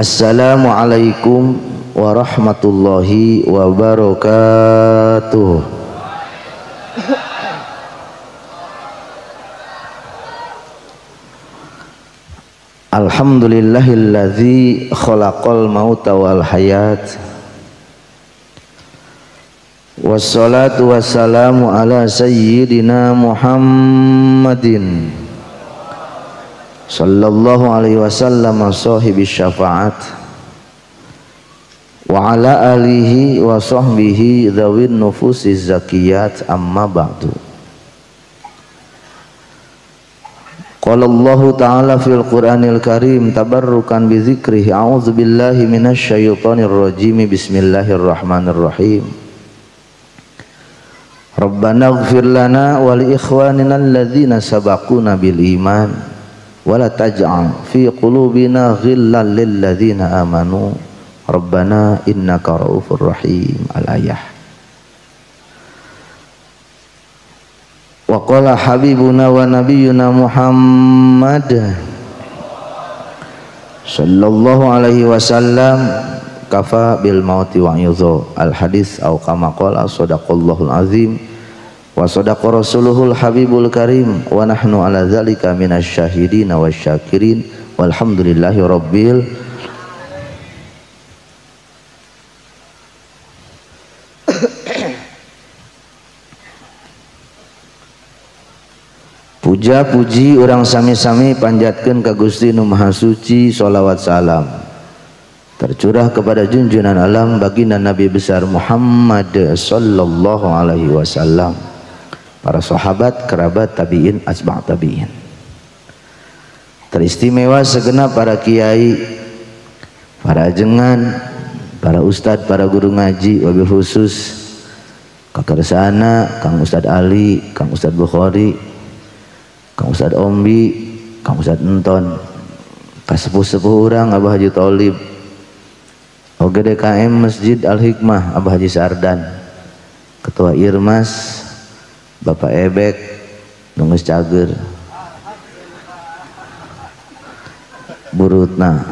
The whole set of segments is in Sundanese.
Assalamualaikum warahmatullahi wabarakatuh. Alhamdulillahilladzi khalaqal mauta wal hayat. Wassalatu wassalamu ala sayyidina Muhammadin sallallahu alaihi wasallam sahibis syafaat wa ala alihi wa sahbihi dzawin nufusiz zakiyat, amma ba'du. Qala Allahu ta'ala fil Qur'anil Karim tabarrukan bi dzikrihi, a'udzu billahi minasyaitonir rajim, bismillahirrahmanirrahim. Rabbana ighfir lana wa li ikhwanina alladzina sabaquna bil iman wa la taj'al fi qulubina ghillan lil ladzina amanu rabbana innaka ra'ufur rahim. Al-ayah. Wa qala habibuna wa nabiyyuna Muhammad sallallahu alaihi wasallam, kafa bil mauti wa yudhu. Al hadis au kama qala, sadaqallahul azim wa sadaqa rasuluhul habibul karim, wa nahnu ala dzalika minasyahidin wasyakirin, walhamdulillahi rabbil. Puja puji urang sami-sami panjatkeun ka Gusti Nu Maha Suci, sholawat salam tercurah kepada junjungan alam baginda Nabi besar Muhammad sallallahu alaihi wasallam, para sahabat, kerabat, tabiin, asba' tabiin. Teristimewa segenap para kiai, para ajengan, para ustadz, para guru ngaji, wabil khusus kakersana Kang Ustadz Ali, Kang Ustadz Bukhari, Kang Ustadz Ombi, Kang Ustadz Enton, kasepuh-sepuh urang Abah Haji Tolib, OGDKM Masjid Al-Hikmah Abah Haji Sardan, Ketua Irmas Bapak Ebek Nungus Cager Burutna.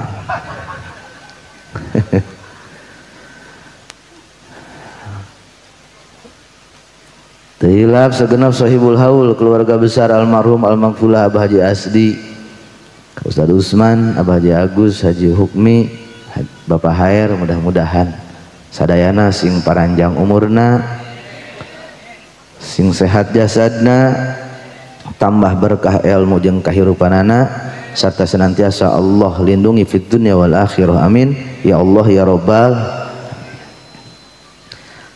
Terhilap segenap sahibul haul, keluarga besar almarhum almaghfurlah Abah Haji Asdi, Ustadz Usman, Abah Haji Agus, Haji Hukmi, Bapak Hair, mudah-mudahan sadayana sing paranjang umurna, sing sehat jasadna, tambah berkah ilmu jeung kahirupanana, serta senantiasa Allah lindungi fid dunya wal akhirah, amin ya Allah ya rabbal.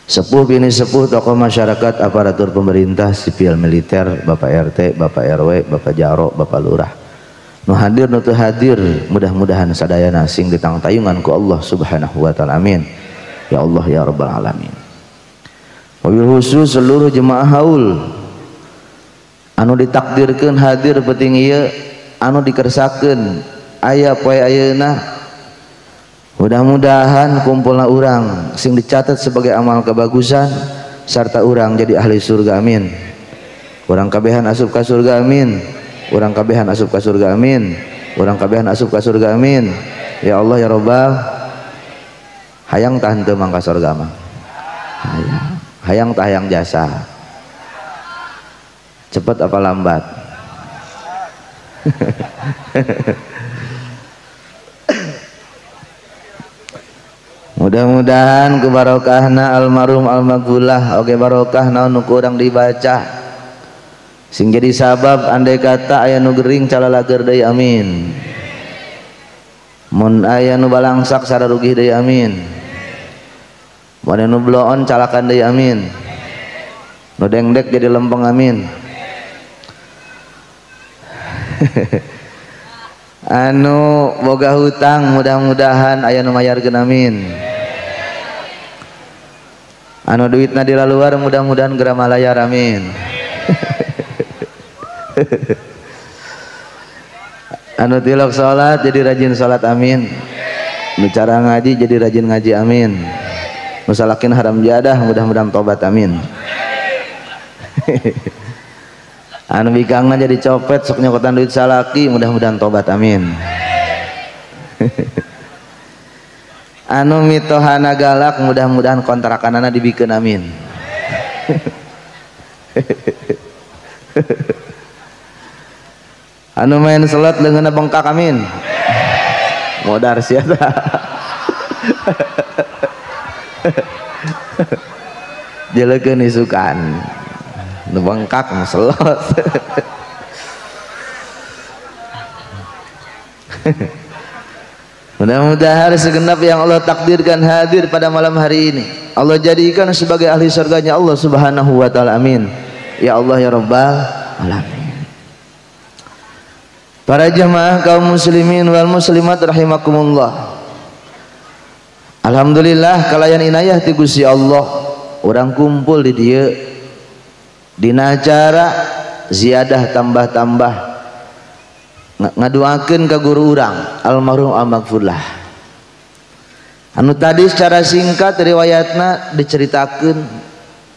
Sepuh bini sepuh, tokoh masyarakat, aparatur pemerintah, sipil militer, Bapak RT, Bapak RW, Bapak Jaro, Bapak Lurah, nu hadir nu teu hadir, mudah-mudahan sadayana sing ditangtayungan ku Allah Subhanahu wa taala, amin ya Allah ya rabbal alamin. Wabil khusus seluruh jemaah haul anu ditakdirkeun hadir penting ieu, anu dikersakeun aya poe ayeuna, mudah-mudahan kumpulna urang sing dicatat sebagai amal kebagusan serta urang jadi ahli surga, amin. Urang kabehan asup ka surga, amin. Urang kabehan asup ka surga, amin. Urang kabehan asup ka surga, amin ya Allah ya rabbal. Hayang tah henteu mangka surga mah, hayang. Hayang tah hayang jasa, cepet apa lambat? Mudah-mudahan kebarokahna almarhum almaghfurlah, oke barokah naon nu kurang dibaca sing jadi sabab andai kata aya nu gering calalager deui, amin. Mun aya nu balangsak sararugih deui, amin. Mun aya nu bloon calakan deui, amin. Nu dengdek jadi lempeng, amin. Anu boga hutang mudah-mudahan aya nu mayarkeun, amin. Anu duitna di laluar mudah-mudahan geura malayar, amin. Anu tilok salat jadi rajin salat, amin. Nu cara ngaji jadi rajin ngaji, amin. Nu salakin haram jadah mudah-mudahan tobat, amin. Anu bikangna jadi copet sok nyokotan duit salaki mudah-mudahan tobat, amin. Anu mitohana galak mudah-mudahan kontrakanana dibikeun, amin. Anu main slot leungeunna bengkak, amin. Modar sia tah. Jelekeun isukan nu bengkak nu selot. Mudah-mudahan segenap yang Allah takdirkan hadir pada malam hari ini Allah jadikan sebagai ahli surganya Allah Subhanahu wa ta'ala, amin. Ya Allah ya Rabbal alamin. Para jemaah kaum muslimin wal muslimat rahimakumullah. Alhamdulillah kalayan inayah ti Gusti Allah urang kumpul di dieu dina acara ziyadah tambah-tambah ngaduakeun ka guru urang almarhum al-maghfurlah. Anu tadi secara singkat riwayatna diceritakeun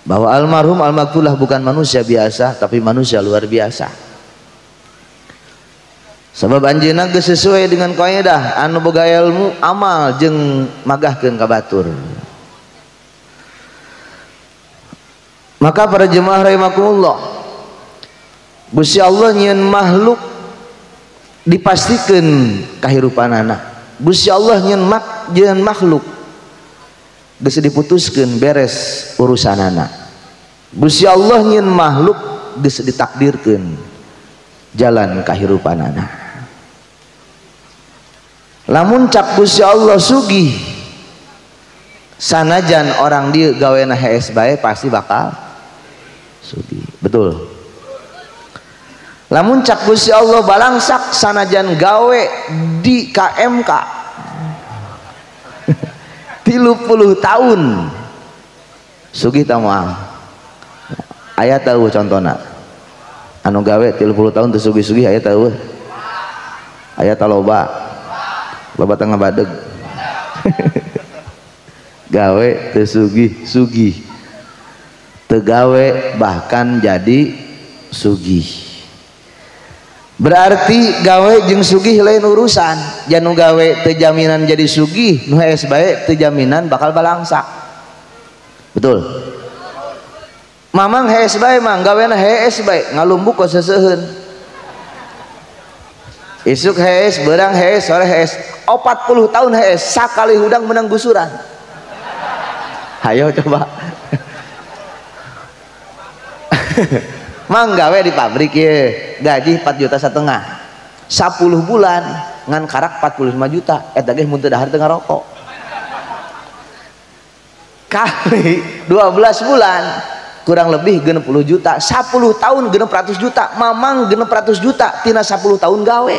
bahwa almarhum al-maghfurlah bukan manusia biasa tapi manusia luar biasa. Sebab anjeunna geus sesuai dengan kaidah anu boga ilmu amal jeung magahkeun ka batur. Maka para jemaah rahimakumullah, Gusti Allah nyieun makhluk dipastikeun kahirupanana. Gusti Allah nyieun makhluk geus diputuskeun beres urusanana. Gusti Allah nyieun makhluk geus ditakdirkeun jalan kahirupanana. Lamun cak Gusti Allah sugih sanajan orang dieu gawena hees bae pasti bakal sugih. Betul. Lamun cak Gusti Allah balangsak sanajan gawe di KMK 30 tahun sugih ta moal. Aya tahu contona anu gawe 30 tahun teu sugih-sugih, aya tahu? Aya ta loba? Loba tengah badeg. Gawe teu sugih-sugih, teu gawe bahkan jadi sugih. Berarti gawe jeung sugih lain urusan. Janu gawe teu jaminan jadi sugih, nu hees bae teu jaminan bakal balangsak. Betul. Mamang hees bae mang gawena hees bae ngalumbuk kok seseuheun. Isuk hees, beurang hees, sore hees, 40 tahun hees, sakali hudang menang gusuran. Hayo coba. Mang gawe di pabrik ye, gaji 4,5 juta. 10 bulan ngan karak 45 juta, eta ge mun teu dahar teu ngarokok. Kali 12 bulan kurang lebih 60 juta, 10 tahun 600 juta, mamang 600 juta tina 10 tahun gawe.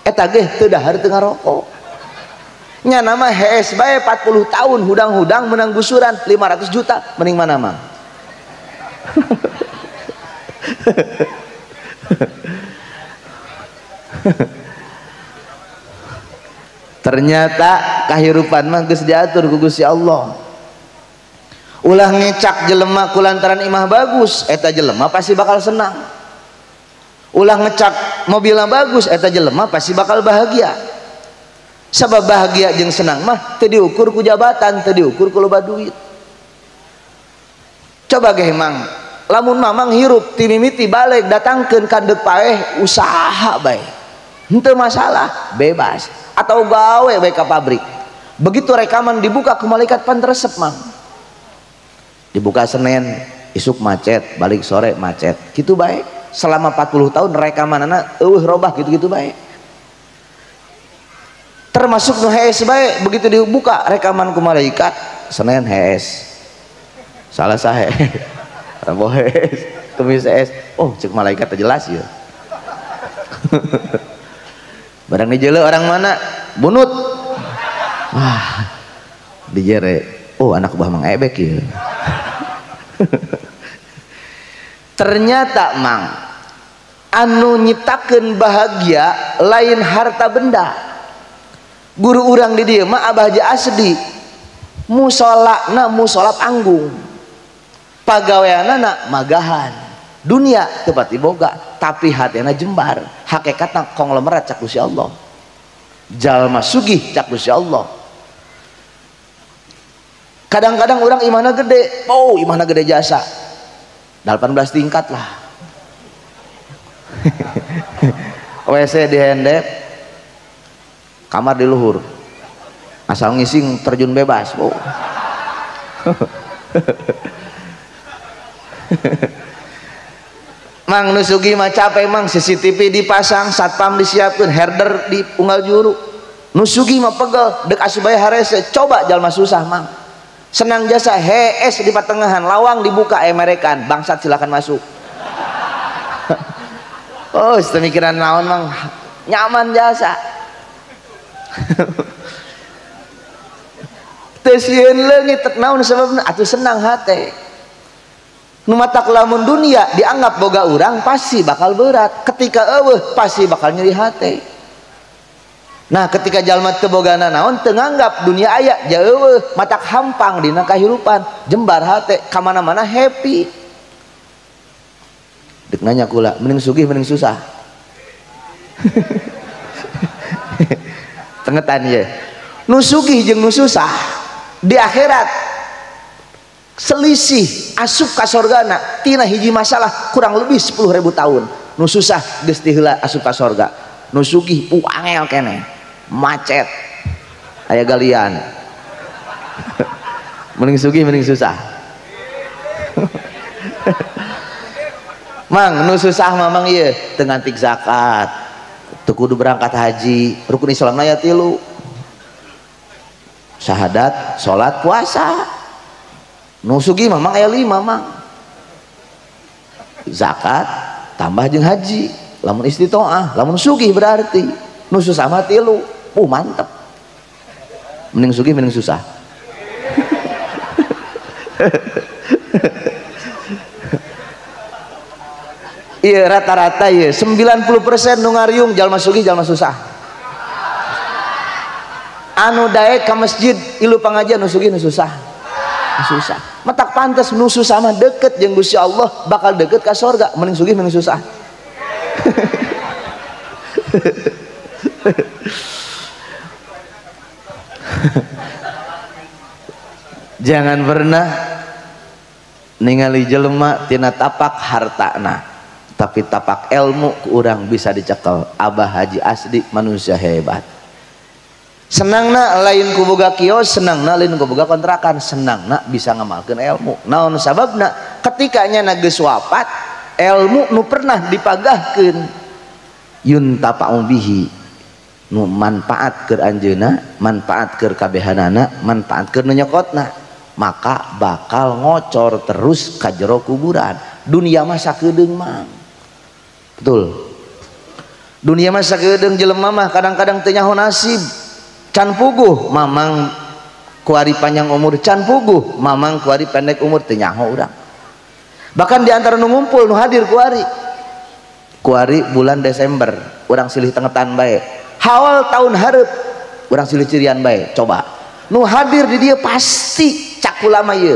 Eta ge teu dahar teu ngarokok. Nya nama hees bae 40 tahun hudang-hudang menang gusuran 500 juta, mending mana mang? Ternyata kahirupan mah geus diatur ku Gusti Allah. Ulah ngecak jelema kulantaran imah bagus, eta jelema pasti bakal senang. Ulah ngecak mobilna bagus, eta jelema pasti bakal bahagia. Sabab bahagia jeung senang mah teu diukur ku jabatan, teu diukur ku loba duit. Coba ge mang, lamun mamang hirup ti mimiti balik datangkeun kandek paeh usaha bae. Henteu masalah, bebas atau gawe bae ka pabrik. Begitu rekaman dibuka ku malaikat pan resep mang. Dibuka Senin, isuk macet, balik sore macet. Gitu bae. Selama 40 tahun rekamanana eueuh robah gitu-gitu bae. Termasuk nu hees bae, begitu dibuka rekaman ku malaikat, Senin hees. Salasa hees. Rebo hees, Kemis hees. Oh, cek malaikat teh jelas ya. Barang dijeuleuh orang mana? Bunut. Wah, dijere. Oh, anak bah Mang Ebek ya. Ternyata mang anu nyiptakeun bahagia lain harta benda. Guru urang di dieu mah Abah Haji Asdi musolana musola panggung, pagaweanana magahan, dunia teu pati boga tapi hatena jembar, hakikatna konglomerat cak Gusti Allah, jalma sugih cak Gusti Allah. Kadang-kadang orang imahna gede, oh imahna gede jasa 18 tingkat lah. WC di hendep, kamar di luhur, asal ngising terjun bebas. Oh. Mang nu sugih mah capek mang, CCTV dipasang, satpam disiapkeun, herder di unggal juru. Nu sugih mah pegel, dek asup bae harese. Coba jalma susah mang. Senang jasa hees di pertengahan, lawang dibuka emerekan, bangsat silakan masuk. Oh, pemikiran naon mang, nyaman jasa. Teu sieun leungit naon sebabna atuh senang hate. Nu matak lamun dunia dianggap boga urang pasti bakal berat, ketika eueuh pasti bakal nyeri hate. Nah, ketika jalma teu bogana naon teu nganggap dunia aya jauh, matak hampang dina kahirupan, jembar hate, ka mana-mana happy. Dek nanya kula, mending sugih mending susah. Tengetan ye. Nu sugih jeung nu susah di akhirat selisih asup ka sorgana tina hiji masalah kurang lebih 10.000 tahun. Nu susah geus ti heula asup ka sorga, nu sugih angel keneh, macet aya galian. Mending sugih mending susah. Mang nu susah mamang ieu teu ngantik zakat, teu kudu berangkat haji, rukun Islamna aya 3, syahadat, salat, puasa. Nu sugih mamang aya 5 mang, zakat tambah jeung haji, lamun istitoah, lamun sugih berarti. Nu susah mah 3, mantep. Mending sugih mending susah. Iya rata-rata iya 90% nu ngariung jalma sugih jalma susah. Anu daek ka masjid ilu pangajian nu sugih nu susah. Nu susah. Matak pantes nu susah mah deket jeung Gusti Allah, bakal deket ka sorga. Mending sugih mending susah. Jangan pernah ningali jelema tina tapak hartana, tapi tapak ilmu ku urang bisa dicekel. Abah Haji Asdi manusia hebat. Senangna lain ku boga kios, senangna lain ku boga kontrakan, senangna bisa ngamalkeun ilmu. Naon sababna? Ketika nya geus wafat, ilmu nu pernah dipagahkeun yuntafa'u bihi, nu manfaat keur anjeunna, manfaat keur kabehanana, manfaat keur nu nyokotna, maka bakal ngocor terus ka jero kuburan. Dunia mah sakedeung mang. Betul. Dunia mah sakedeung, jelema mah kadang-kadang teu nyaho nasib. Can puguh mamang kuari panjang umur, can puguh mamang kuari pendek umur, teu nyaho urang. Bahkan di antara nu ngumpul nu hadir kuari. Kuari bulan Desember, urang silih tengetan bae. Hawal tahun hareup, urang silih cirian bae. Coba. Nu hadir di dia pasti cak ulama ieu.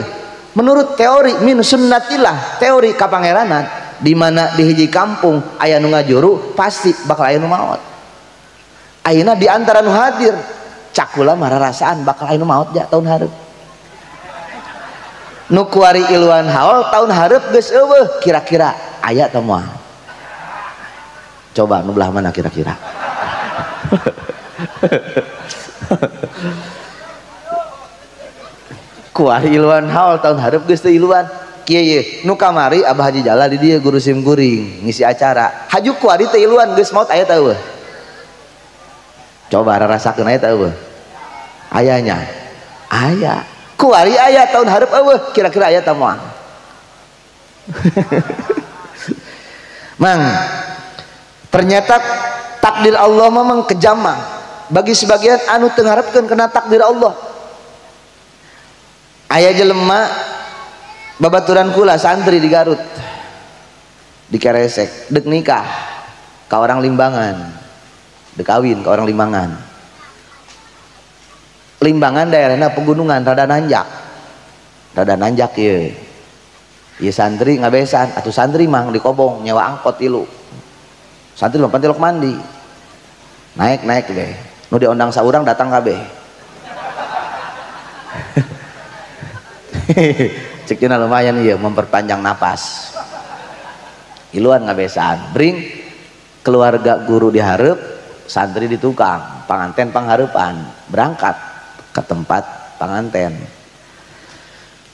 Menurut teori min sunnatillah, teori kapangeranan, di mana di hiji kampung aya nu ngajuru pasti bakal aya nu maot. Ayeuna di antara nu hadir cak ulama rarasaan bakal aya nu maot ja tahun hareup. Nu kuari iluan haul tahun hareup geus eueuh, kira-kira aya teh moal? Coba nu belah mana kira-kira? Kuari iluan haul tahun hareup geus teu iluan. Kieu ye, nu kamari Abah Haji Jala di dieu guru sim kuring ngisi acara. Haju kuari teu iluan geus maot aya teh eueuh? Coba rarasakeun aya teh eueuh? Ayanya. Aya. Kuari aya tahun hareup eueuh, kira-kira aya teh moal? Mang, ternyata takdir Allah memang kejam mang. Bagi sebagian anu teu ngarepkeun kana takdir Allah. Aya jelema babaturan kula santri di Garut, di Keresek, dek nikah ka orang Limbangan, dek kawin ka orang Limbangan. Limbangan daerahna pegunungan, rada nanjak ieu. Ieu santri ngabesan, atuh santri mang di Kobong nyewa angkot tilu. Santri lompat tilok mandi, naik naik deh, nu diundang saurang datang kabeh. Cek cenah lumayan ieu memperpanjang napas. Iluan ngabesaan. Bring keluarga guru dihareup, santri di tukang, panganten panghareupan, berangkat ke tempat panganten.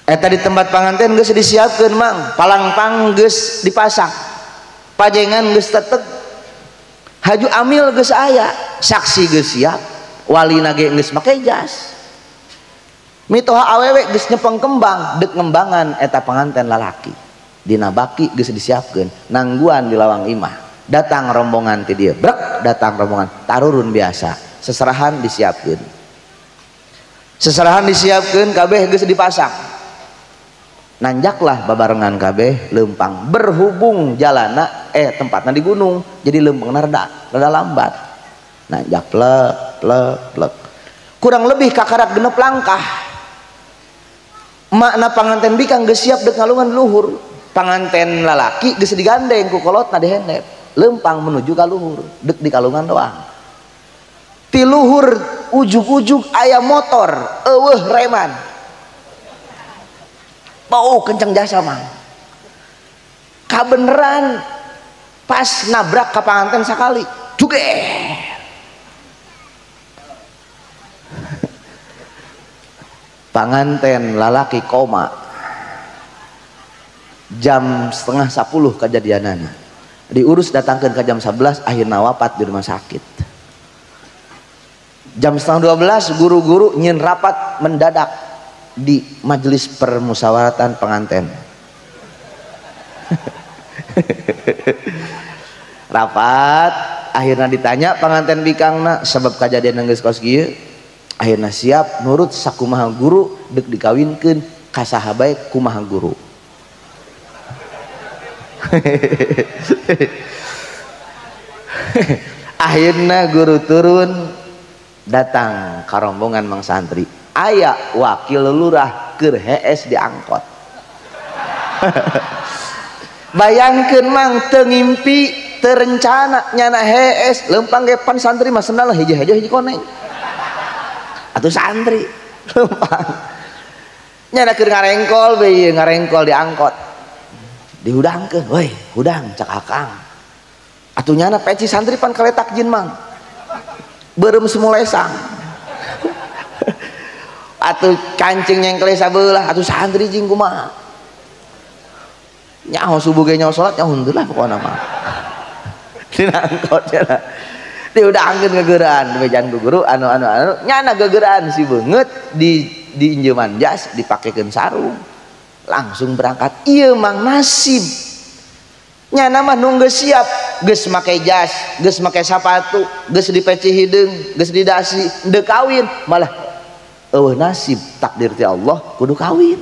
Eta di tempat panganten geus disiapkeun mang, palangpang geus dipasang. Pajengan geus teteg. Haju amil geus aya, saksi geus siap, walina ge geus make jas. Mitoha awewe geus nyepeng kembang, dek ngembangan eta panganten lalaki. Dina baki geus disiapkeun, nangguan di lawang imah. Datang rombongan ti dieu, brek datang rombongan, tarurun biasa, seserahan disiapkeun. Seserahan disiapkeun kabeh geus dipasang. Nanjaklah babarengan kabeh lempang, berhubung jalana tempatna di gunung, jadi lempangna rada lambat. Nanjak plek plek plek. Kurang lebih kakarak genep langkah. Makna panganten bikang geus siap dek ngalungan luhur. Panganten lalaki geus digandeng ku kolotna dihendep. Lempang menuju ka luhur, dek di kalungan doang. Ti luhur ujug-ujug aya motor eueuh reman. Bau kenceng jasa mang. Kabeneran pas nabrak ka panganten sakali. Juger. Panganten lalaki koma. Jam 9:30 kejadianana. Diurus datangkeun ke jam 11 akhirna wafat di rumah sakit. Jam 11:30 guru-guru nyin rapat mendadak di majelis permusyawaratan pengantin. Rapat akhirnya ditanya pengantin bikangna sebab kejadian geus kos kieu. Akhirnya siap nurut sakumaha guru dek dikawinkeun ka saha bae kumaha guru. Akhirnya guru turun datang ka rombongan mang santri. Aya wakil lurah keur hees diangkot. Bayangkeun mang teu ngimpi terencana nyana hees lempang ge pan santri mah sendal hiji-hiji hiji koneng. Atuh santri lempang. Nyana keur ngarengkol we ieu ngarengkol diangkot. Dihudangkeun, woi, hudang cak akang. Atuh nyana peci santri pan kaletak jin mang. Beureum semulesang. Atuh kancing nyengkle sabelah, atuh santri jing kumaha. Nyaho subuh ge nyaho salat nyaho henteu lah pokona mah. Dina angkot cenah. Dihudangkeun gegeraan, bejaan ku guru anu anu anu nyana gegeraan si beungeut di diinjeuman jas dipakekeun sarung. Langsung berangkat. Ieu mang nasib. Nyana mah nu geus siap, geus make jas, geus make sapatu, geus dipeci hideung, geus didasi, deuk kawin, malah eueuh nasib takdir ti Allah kudu kawin.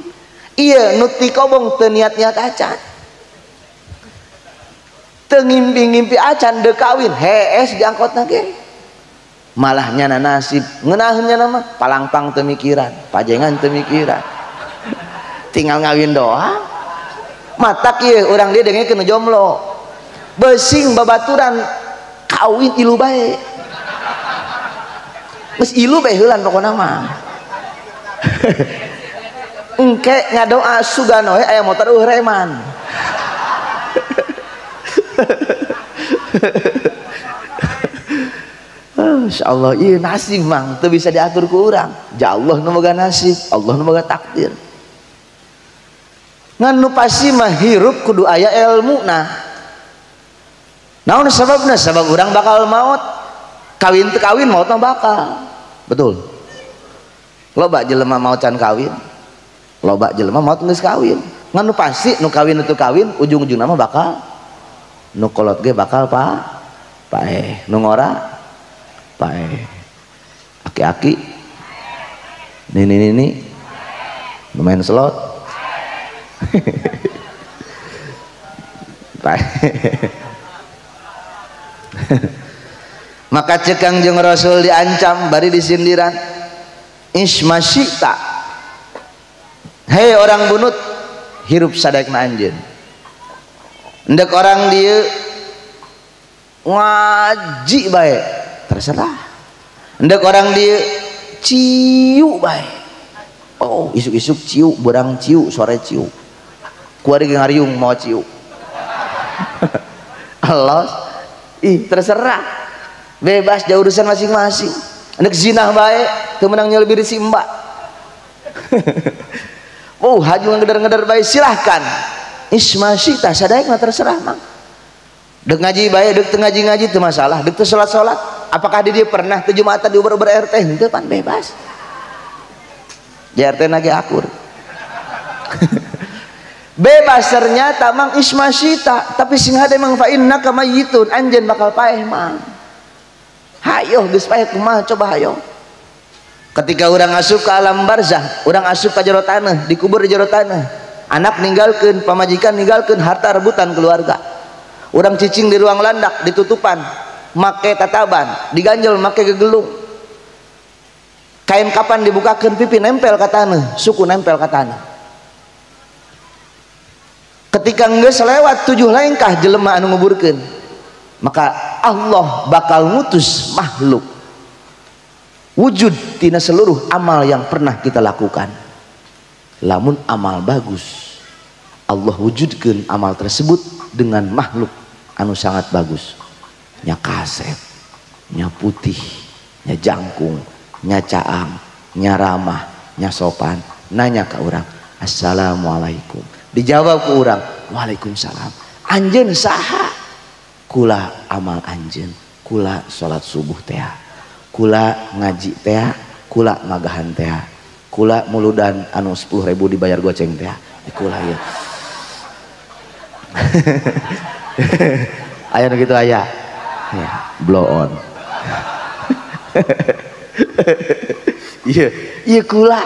Ieu nu ti kobong teu niat-niat acan. Teu ngimpi-ngimpi acan deuk kawin, hees diangkotna ge. Malah nyana nasib, ngeunaheun nyana mah palangpang teu mikiran, pajengan teu mikiran. Tinggal ngawin doang. Matak ieu urang dia dengekeun nu jomblo. Besing babaturan kawin ilu bae. Geus ilu bae heulan pokona mah. Engke ngadoa sugan we aya motor eueuh reman. Insyaallah ieu nasib mang teu bisa diatur ku urang. Ja Allah nu boga nasib, Allah nu boga takdir. Ngan nu pasti mah hirup kudu aya elmuna. Naon sababna? Sabab urang bakal maot. Kawin teu kawin maot mah bakal. Betul. Loba jelema maot can kawin. Loba jelema maot geus kawin. Ngan nu pasti nu kawin teu kawin ujung-ujungna mah bakal nu kolot ge bakal paeh, nu ngora paeh. Aki-aki nini-nini nu main slot. Maka cek Kangjeng Rasul diancam bari disindiran. Ismasyita, hei orang bunut, hirup sadaekna anjeun. Endek orang dieu ngaji bae terserah. Endek orang dieu ciu bae Oh, isuk-isuk ciu, berang ciu, sore ciu. Kuari ngariung mau ciu. Allah, ih terserah. Bebas jauh urusan masing-masing. Anak zinah bae, teu meunang nyelebir si mbak. Oh, haju ngeder-ngeder bae silahkan. Ismasita sadaek mah terserah mang. Dek ngaji bae, dek teu ngaji-ngaji teu masalah, dek teu salat-salat. Apakah dia pernah teu Jumatan diuber-uber RT? Henteu pan bebas. Di RT na ge akur. Bebas ternyata mang ismasita, tapi sing hade mang fa innaka mayyitun, anjeun bakal paeh mang. Hayoh geus paeh kumaha coba hayoh. Ketika urang asup ke alam barzah, urang asup ka jero tanah, dikubur di jero tanah. Anak ninggalkeun, pamajikan ninggalkeun, harta rebutan keluarga. Urang cicing di ruang landak, ditutupan, make tataban, diganjel make gegelung. Kain kapan dibukakeun pipi nempel ka tanah, suku nempel ka tanah. Ketika geus lewat 7 lengkah jelema anu nguburkeun, maka Allah bakal ngutus makhluk wujud tina seluruh amal yang pernah kita lakukan. Lamun amal bagus, Allah wujudkan amal tersebut dengan makhluk anu sangat bagus. Nya kasep, nya putih, nya jangkung, nya caang, nya ramah, nya sopan. Nanya ke orang, assalamualaikum. Dijawab ke orang, waalaikumsalam. Anjeun saha? Kula amal anjeun, kula salat subuh teh, kula ngaji teh, kula magahan teh, kula muludan anu 10.000 dibayar goceng teh, kula ieu. Aya nu kitu aya. Ya, blow on. Iya, iya kula.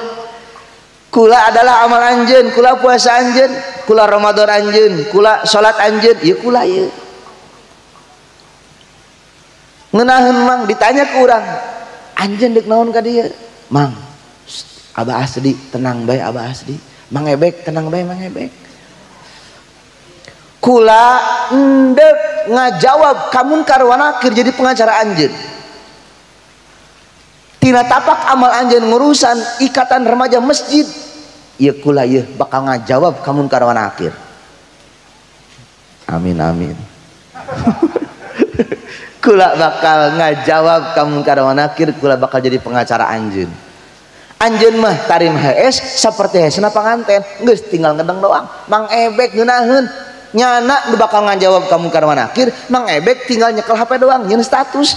Kula adalah amal anjeun, kula puasa anjeun, kula Ramadan anjeun, kula salat anjeun, ieu kula ieu. Ngeunaheun mang ditanya ke urang, anjeun deuk naon ka dieu? Mang, Abah Asdi tenang bae Abah Asdi. Mang Ebek tenang bae Mang Ebek. Kula endek ngajawab kamunkar wa nakir jadi pengacara anjeun. Tina tapak amal anjeun ngurusan ikatan remaja masjid, ieu kula ieu bakal ngajawab kamunkar wa nakir. Amin amin. Kula bakal ngajawab kamunkar wa nakir, kula bakal jadi pengacara anjeun. Anjeun mah tarim HS saperti hesna panganten, geus tinggal ngedeng doang. Mang Ebek ngeunaheun nyana nu bakal ngajawab kamunkar wa nakir, Mang Ebek tinggal nyekel HP doang nyeun status.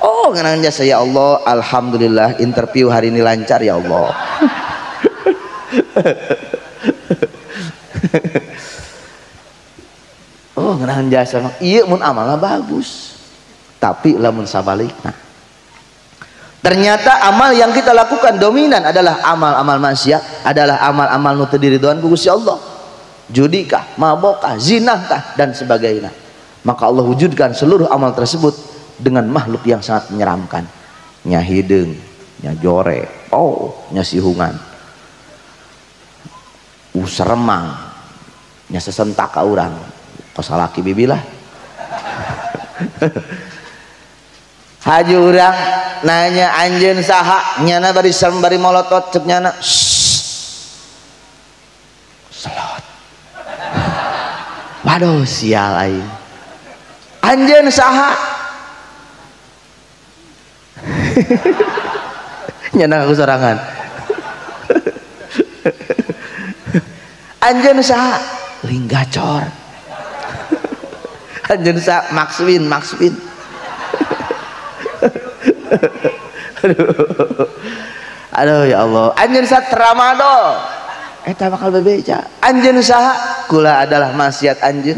Oh, ngeunaan jasa ya Allah, alhamdulillah interview hari ini lancar ya Allah. Oh, ngeunaan jasa mah ieu mun amalna bagus. Tapi lamun sabalikna, ternyata amal yang kita lakukan dominan adalah amal-amal maksiat, adalah amal-amal nu teu diridhoan ku Gusti Allah. Judi kah, mabok kah, zinah kah, dan sebagainya. Maka Allah wujudkan seluruh amal tersebut dengan makhluk yang sangat menyeramkan. Nya hideung, nya jore, oh, nya sihungan, seremang, nya sesentak ka urang, kosalaki bibilah. Haji urang nanya anjeun saha, nyana bari serem bari molotot cek nyana, selot. Waduh sial aing. Anjeun saha? Nyana aku sorangan. Anjeun saha? Linggacor. Anjeun saha? Makswin, Makswin. Aduh. Aduh ya Allah. Anjeun saha tramadol. Eta bakal bebeja. Anjeun saha? Kula adalah maksiat anjeun.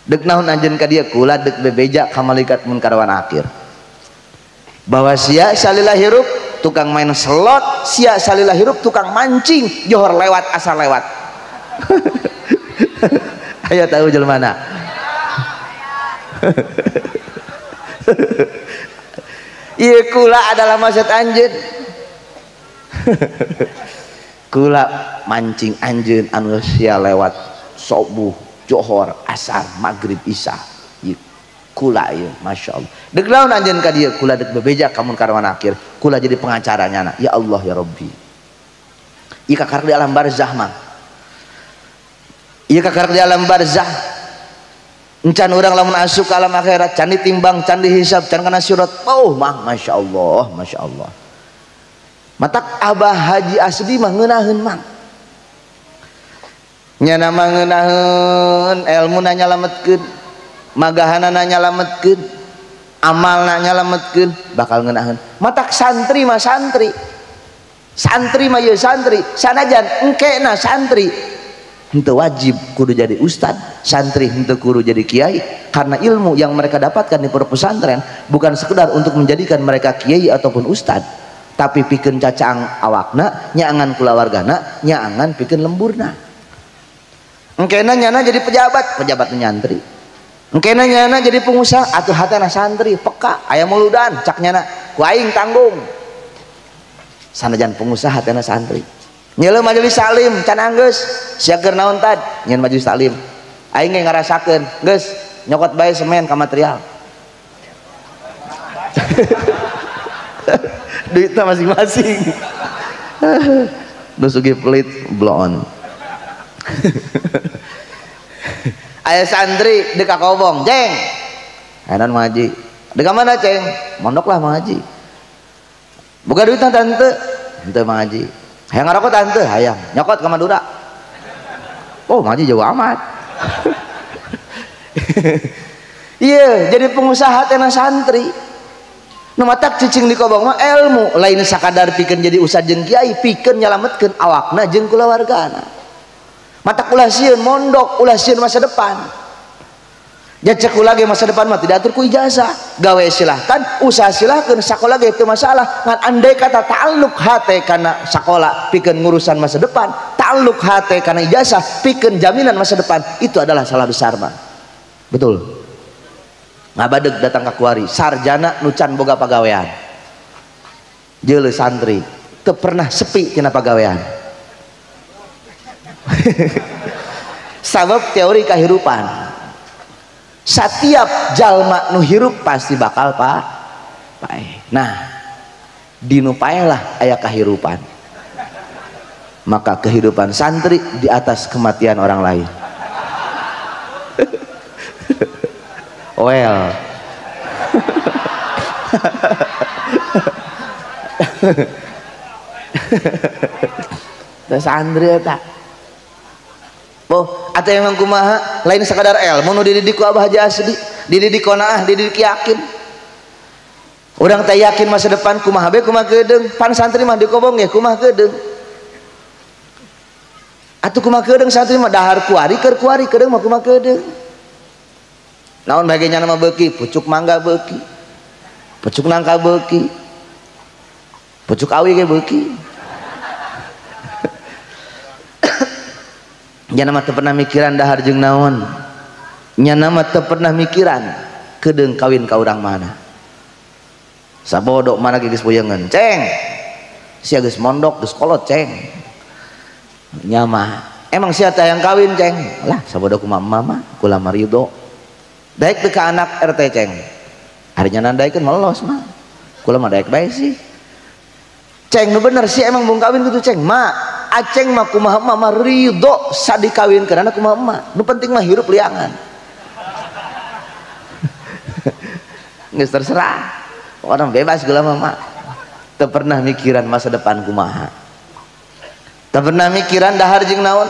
Dek naon anjeun ka dieu? Kula dek bebeja ka malaikat munkar wa nakir. Bahwa sia salila hirup tukang main slot, sia salila hirup tukang mancing, johor lewat asal lewat. Ayo tahu jelema mana? Ieu kula adalah maksiat anjeun. Kula mancing anjeun anu sia lewat subuh, johor, asar, maghrib, isya. Ieu kula ieu, masya Allah. Dek laun anjeun ka dieu, kula dek bebeja ka munkar wa nakir. Kula jadi pengacaranya ya Allah ya Rabbi. Ieu kakarak di alam barzah mah. Ieu kakarak di alam barzah. Encan urang lamun asup ke alam akhirat can ditimbang, can dihisab, can kana sirat. Oh mah Masya Allah, Masya Allah. Matak Abah Haji Asdi mah ngeunaheun mang. Nyana mah ngeunaheun elmuna nyalametkeun, magahanana nyalametkeun, amalna nyalametkeun, bakal ngeunaheun. Matak santri mah santri. Santri mah ieu santri, sanajan engkena santri henteu wajib kudu jadi ustad, santri henteu kudu jadi kiai, karena ilmu yang mereka dapatkan di pondok pesantren bukan sekedar untuk menjadikan mereka kiai ataupun ustad, tapi pikeun cacaang awakna, nyaangan kulawargana, nyaangan pikeun lemburna. Engkena nyana jadi pejabat, pejabat nyantri. Engkena nyana jadi pengusaha, atuh hatena santri, peka, aya muludan, cak nyana, ku aing tanggung. Sanajan pengusaha hatena santri. Nyele majelis taklim can anggeus, sia keur naon tad? Nyeun majelis taklim. Aing ge ngarasakeun, geus nyokot bae semen ka material. Duitna masing-masing. Nu sugih pelit bloon. Aya santri deuk ka kobong, "Ceng." Aya naon Mang Haji? Deuk ka mana, Ceng? Mondok lah Mang Haji. Boga duitna tante? Henteu Mang Haji. Hayang ngarokok tante, hayang. Nyokot ke Madura. Oh, Mang Haji jauh amat. Iya, jadi pengusaha teh santri. Nu matak cicing di kobong mah ilmu, lain sakadar pikeun jadi ustad jeung kiai, pikeun nyalametkeun awakna jeung kulawargana. Matak ulah sieun mondok, ulah sieun masa depan. Jacek ulah ge masa depan mah tidak atur ku ijazah. Gawe silahkan, usaha silahkan, sakola ge teu masalah. Ngan andai kata ta'alluq hate kana sakola pikeun ngurusan masa depan, ta'alluq hate kana ijazah pikeun jaminan masa depan, itu adalah salah besar mah. Betul. Ngabadeg datang ka kuari, sarjana nu can boga pagawean. Jeuleuh santri, teu pernah sepi tina pagawean. Sabab teori kahirupan. Setiap jalma nu hirup pasti bakal paeh. Nah, di nu paeh lah aya kahirupan. Maka kehidupan santri di atas kematian orang lain. Well. Teh santri eta. Oh, atau emang kumaha lain sekadar ilmu nu dididik ku Abah Haji Asdi, dididik qanaah, dididik yakin. Urang teh yakin masa depan kumaha bae kumaha geudeung, pan santri mah dikobong ge kumaha geudeung. Atuh kumaha geudeung santri mah dahar kuari keur kuari geudeung mah kumaha geudeung. Naon bae ge nyana mah beuki, pucuk mangga beuki. Pucuk nangka beuki. Pucuk awi ge beuki. Nyana mah teu pernah mikiran dahar jeung naon. Nyana mah teu pernah mikiran kedeung kawin ka urang mana. Sabodok mana ge geus puyeungeun, ceng. Sia geus mondok, geus kolot, ceng. Nya mah emang sia teh hayang kawin, ceng. Lah sabodok kumaha mama, kula mah ridho. Daek teu ka anak RT, ceng. Ari nyana daekeun melos mah. Kula mah daek bae sih. Ceng nu bener sih emang bung kawin kitu, ceng. Ma aceng mah kumaha emak mah ridho sadikawinkeun anak kumaha emak. Nu penting mah hirup liangan. Geus terserah. Orang bebas geula mah mak. Teu pernah mikiran masa depan kumaha. Teu pernah mikiran dahar jeung naon.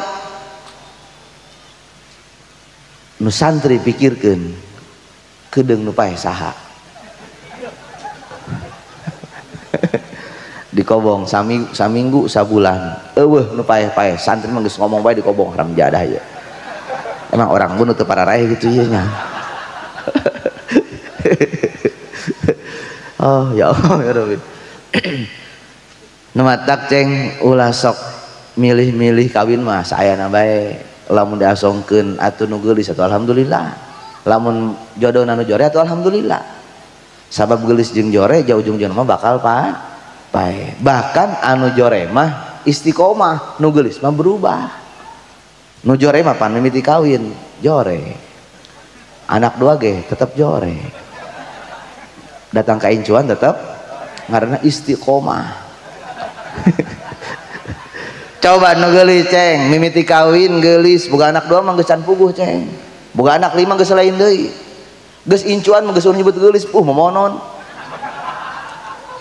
Nu santri pikirkeun kedeung nu paeh saha. Di kobong saminggu sabulan eueuh nu paeh-paeh santri mah geus ngomong bae di kobong haram jadah ieu. Emang orang bunuh teu pararaeh gitu ieu nya. Oh ya Allah ya Rabbi. Nu matak ceng ulah sok milih-milih kawin mah saayana bae. Lamun diasongkeun atuh nu geulis atuh alhamdulillah. Lamun jodohna nu jore atuh alhamdulillah. Sabab geulis jeung jore jauh ujung-ujungna mah bakal paeh. Bahkan anu jore mah istiqomah, nu geulis mah berubah. Nu jore mah pan mimiti kawin jore. Anak dua ge tetep jore. Datang ka incuan tetep Ngaranna istiqomah. Coba nu geulis ceng, mimiti kawin geulis, boga anak 2 mah geus can puguh ceng. Boga anak 5 geus lain deui. Geus incuan mah geus nyebut geulis, momonon.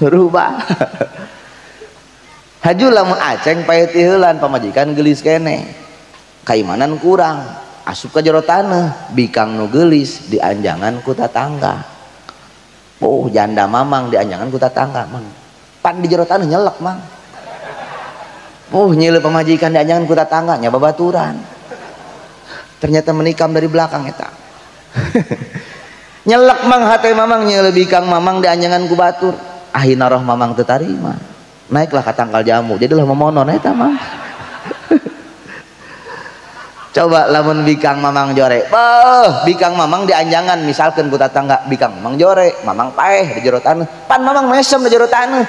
Rubah. Haju lamun aceng paeh ti heulan pamajikan geulis keneh. Kaimanan kurang, asup ka jero taneuh, bikang nu geulis dianjangan ku tatangga. Oh, janda mamang dianjangan ku tatangga, mang. Pan di jero taneuh nyelek, mang. Oh, nyilu pamajikan dianjangan ku tatangga nya babaturan. Ternyata menikam dari belakang eta. Nyelek mang hate mamang nyilu bikang mamang dianjangan ku batur. Akhirna roh mamang teu tarima. Naiklah ka tangkal jamu, jadilah memonon eta mah. Coba lamun bikang mamang jore, beuh, bikang mamang dianjangan misalkan ku tatangga, bikang mamang jore, mamang paeh di jero taneuh, pan mamang mesem di jero taneuh.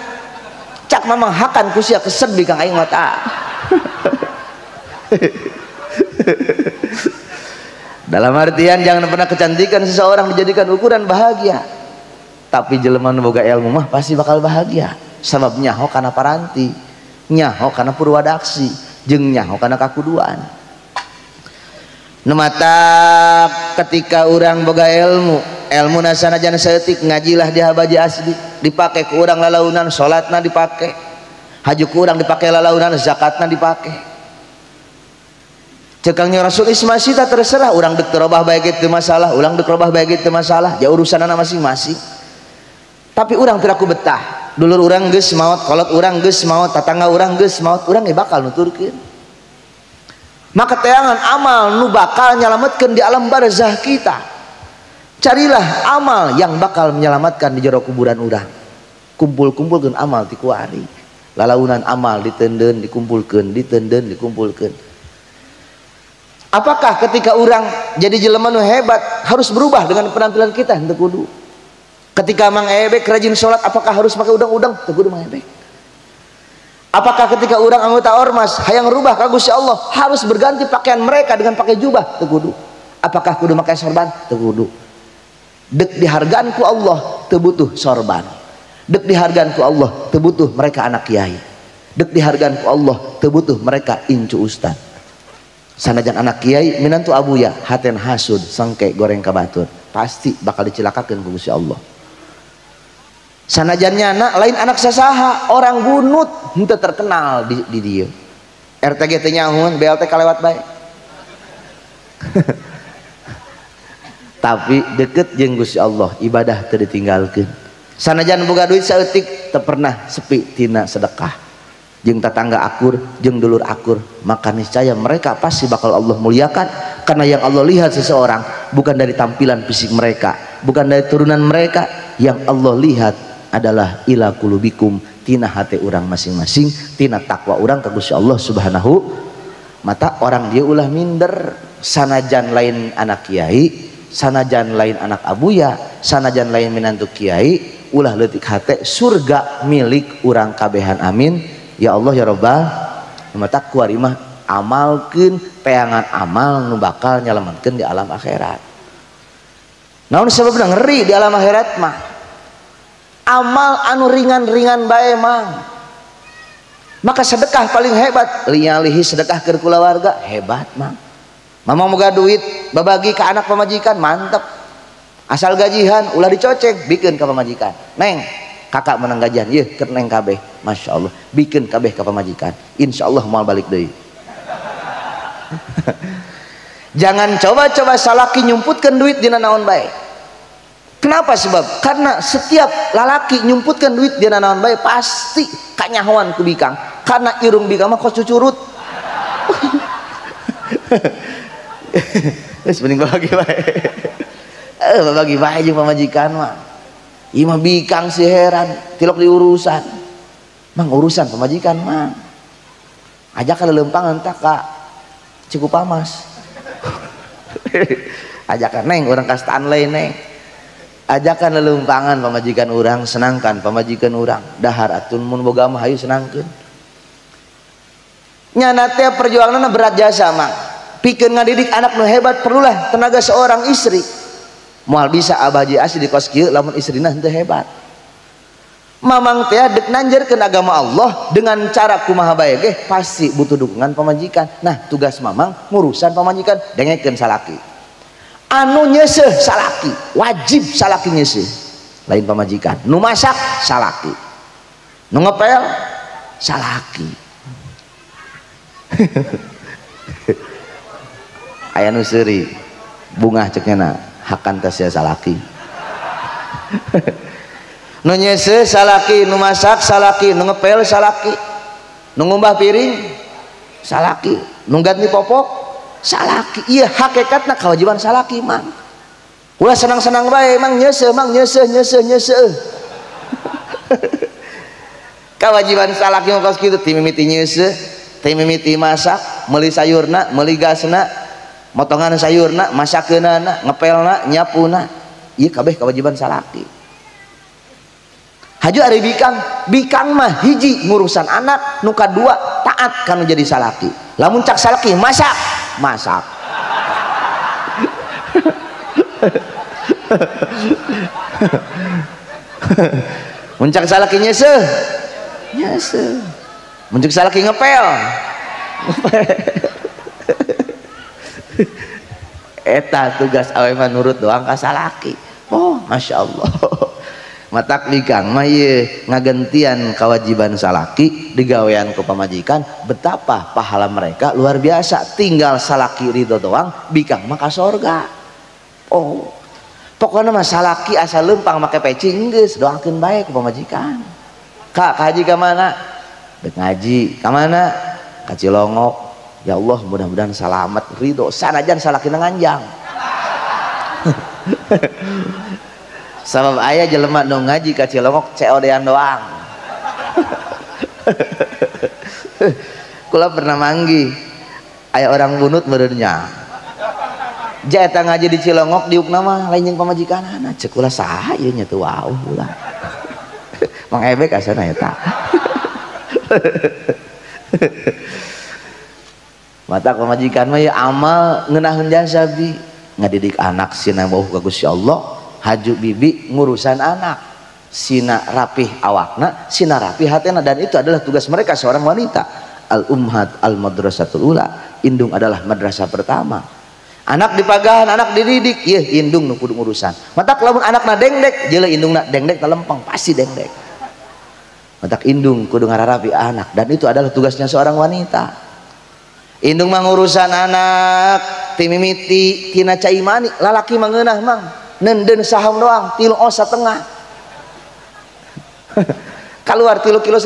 Cak mamang hakan ku sia kesed bikang aing mata. Dalam artian jangan pernah kecantikan seseorang dijadikan ukuran bahagia. Tapi jelema nu boga ilmu mah pasti bakal bahagia. Sabab nyaho kana paranti, nyaho kana purwadaksi, jeung nyaho kana kakuduan. Nu matak ketika urang boga ilmu, ilmu sanajan saeutik ngajilah di habaji asli, dipake ku urang lalaunan, salatna dipake, haju ku urang dipake lalaunan, zakatna dipake. Cekangnya Rasul ismasita terserah urang dek terobah bae ge teu masalah, urang dek robah bae ge teu masalah, ja urusanana masing-masing. Tapi urang teu betah, dulur urang geus maot, kolot urang geus maot, tatangga urang geus maot, urang ge bakal nuturkeun. Maka teangan amal nu bakal nyelametkeun di alam barzah kita. Carilah amal yang bakal menyelamatkan di jero kuburan urang. Kumpul-kumpulkeun amal ti kuari. Lalaunan amal ditenden, dikumpulkeun, ditenden, dikumpulkeun. Apakah ketika orang jadi jelema nu hebat harus berubah dengan penampilan kita? Henteu kudu. Ketika Mang Ebek rajin sholat, apakah harus pakai udang-udang? Teu kudu Mang Ebek. Apakah ketika orang anggota ormas hayang rubah ka Gusti Allah harus berganti pakaian mereka dengan pakai jubah? Teu kudu. Apakah kudu pakai sorban? Teu kudu. Dek dihargaan ku Allah teu butuh sorban. Dek dihargaan ku Allah teu butuh mereka anak kiai. Dek dihargaan ku Allah teu butuh mereka incu ustad. Sanajan anak kiai minantu abuya haten hasud sangke goreng ka batur pasti bakal dicilakakeun ku Gusti Allah. Sanajan nyana lain anak sasaha orang bunut henteu terkenal di dieu. RTG teu nyahun, BLT kalewat bae. Tapi deket jeung Gusti Allah, ibadah teu ditinggalkeun. Sanajan boga duit saeutik teu pernah sepi tina sedekah. Jeung tetangga akur, jeung dulur akur, maka niscaya mereka pasti bakal Allah muliakan. Karena yang Allah lihat seseorang bukan dari tampilan fisik mereka, bukan dari turunan mereka, yang Allah lihat adalah ila kulubikum, tina hati orang masing-masing, tina takwa orang ka Gusti Allah Subhanahu. Mata orang dia ulah minder, sanajan lain anak kiai, sanajan lain anak abuya, sanajan lain minantu kiai, ulah leutik hate, surga milik urang kabehan, amin. Ya Allah ya Rabbal, mata kuari mah amalkeun peangan amal nu bakal nyalametkeun di alam akhirat. Naon sababna ngeri di alam akhirat mah? Amal anu ringan-ringan bae mang. Maka sedekah paling hebat, lialihi sedekah keur kulawarga hebat mang. Mamang moga duit babagi ka anak pamajikan mantep. Asal gajihan ulah dicocek bikeun ka pamajikan. Neng, kakak menang gajian yeuh keur neng kabeh. Masya Allah, bikin kabeh ka pamajikan, insya Allah moal balik deui. Jangan coba-coba salaki nyumputkeun duit dina naon bae. Kenapa sebab? Karena setiap lalaki nyumputkeun duit dina naon bae pasti kanyahoan ku bikang. Karena irung bikang mah kos cucurut. Geus mending babagi bae. Babagi bae jeung pamajikan mah. Ieu mah bikang si heran, tilok diurusan. Mang urusan pamajikan mang. Ajakan leumpang entah ka Cikupamas. Ajakan neng urang ka Stanley neng. Ajakan lelumpangan pamajikan urang, senangkan pamajikan urang. Dahar atun mun boga mah hayu senangkeun. Nyana teh perjuanganna berat jasa mang. Pikeun ngadidik anak nu hebat perlulah tenaga seorang istri. Moal bisa abah ji asli di kos kieu lamun istrina henteu hebat. Mamang teh dek nanjerkeun agama Allah dengan cara kumaha bae ge pasti butuh dukungan pamajikan. Nah, tugas mamang ngurusan pamajikan, dengekeun salaki. Anu nyeuseuh salaki, wajib salaki nyeuseuh. Lain pamajikan. Nu masak salaki. Nu ngepel salaki. Aya nu seuri, bungah cek nya hakan teh sia salaki. Nu nyese salaki, nu masak salaki, nu ngepel salaki, nu ngumbah piring salaki, nu ganti popok salaki. Iya hakikatna kewajiban salaki mang. Ulah senang-senang bae mang nyese, mang nyese, nyese, nyese. Kewajiban salaki mah kos kitu, ti mimiti nyese, ti mimiti masak, meuli sayurna, meuli gasna, motongan sayurna, masakeunana, ngepelna, nyapuna. Ieu kabeh kewajiban salaki. Haju ari bikang, bikang mah hiji ngurusan anak, nu kadua taat kanu jadi salaki. Lamun cak salaki masak, masak. Mun cak salaki nyeuseuh, nyeuseuh. Mun cak salaki ngepel, ngepel. Eta tugas awe mah nurut doang ka salaki. Oh, masya Allah. Matak bikang mah ieu ngagentian kewajiban salaki digawean ku pamajikan, betapa pahala mereka luar biasa. Tinggal salaki ridho doang, bikang mah ka sorga. Oh, pokoknya mah salaki asal lempang make peci geus doakeun bae ku pamajikan. Kak, kaji ka mana? Dek ngaji. Ka mana? Ka Cilongok. Ya Allah, mudah-mudahan salamet ridho sanajan salakina nganjang. Sabab aya jelema nu ngaji ka Cilongok COD-an doang. Kula pernah manggi aya orang bunut meureunnya. Ja eta ngaji di Cilongok diukna mah lain jeung pamajikanana. Ceuk kula saha ieu nya teu wauh kula. Mang Ebek asana eta. Mata pamajikan mah ya amal ngeunaheun jasa bi, ngadidik anak sina bauh ka Gusti Allah. Haju bibi ngurusan anak, sina rapih awakna, sina rapih hatena, dan itu adalah tugas mereka seorang wanita. Al umhat al madrasatul ula, indung adalah madrasah pertama. Anak dipagahan, anak dididik, ieu indung nu kudu ngurusan. Matak lamun anakna dengdek, jeuleuh indungna dengdek talempeng, pasti dengdek. Matak indung kudu ngararapi anak, dan itu adalah tugasnya seorang wanita. Indung mah ngurusan anak, ti mimiti tina cai mani, lalaki mah ngeunah mang. Nenden saham doang, 3,5 ons. Keluar 3,5 kilo.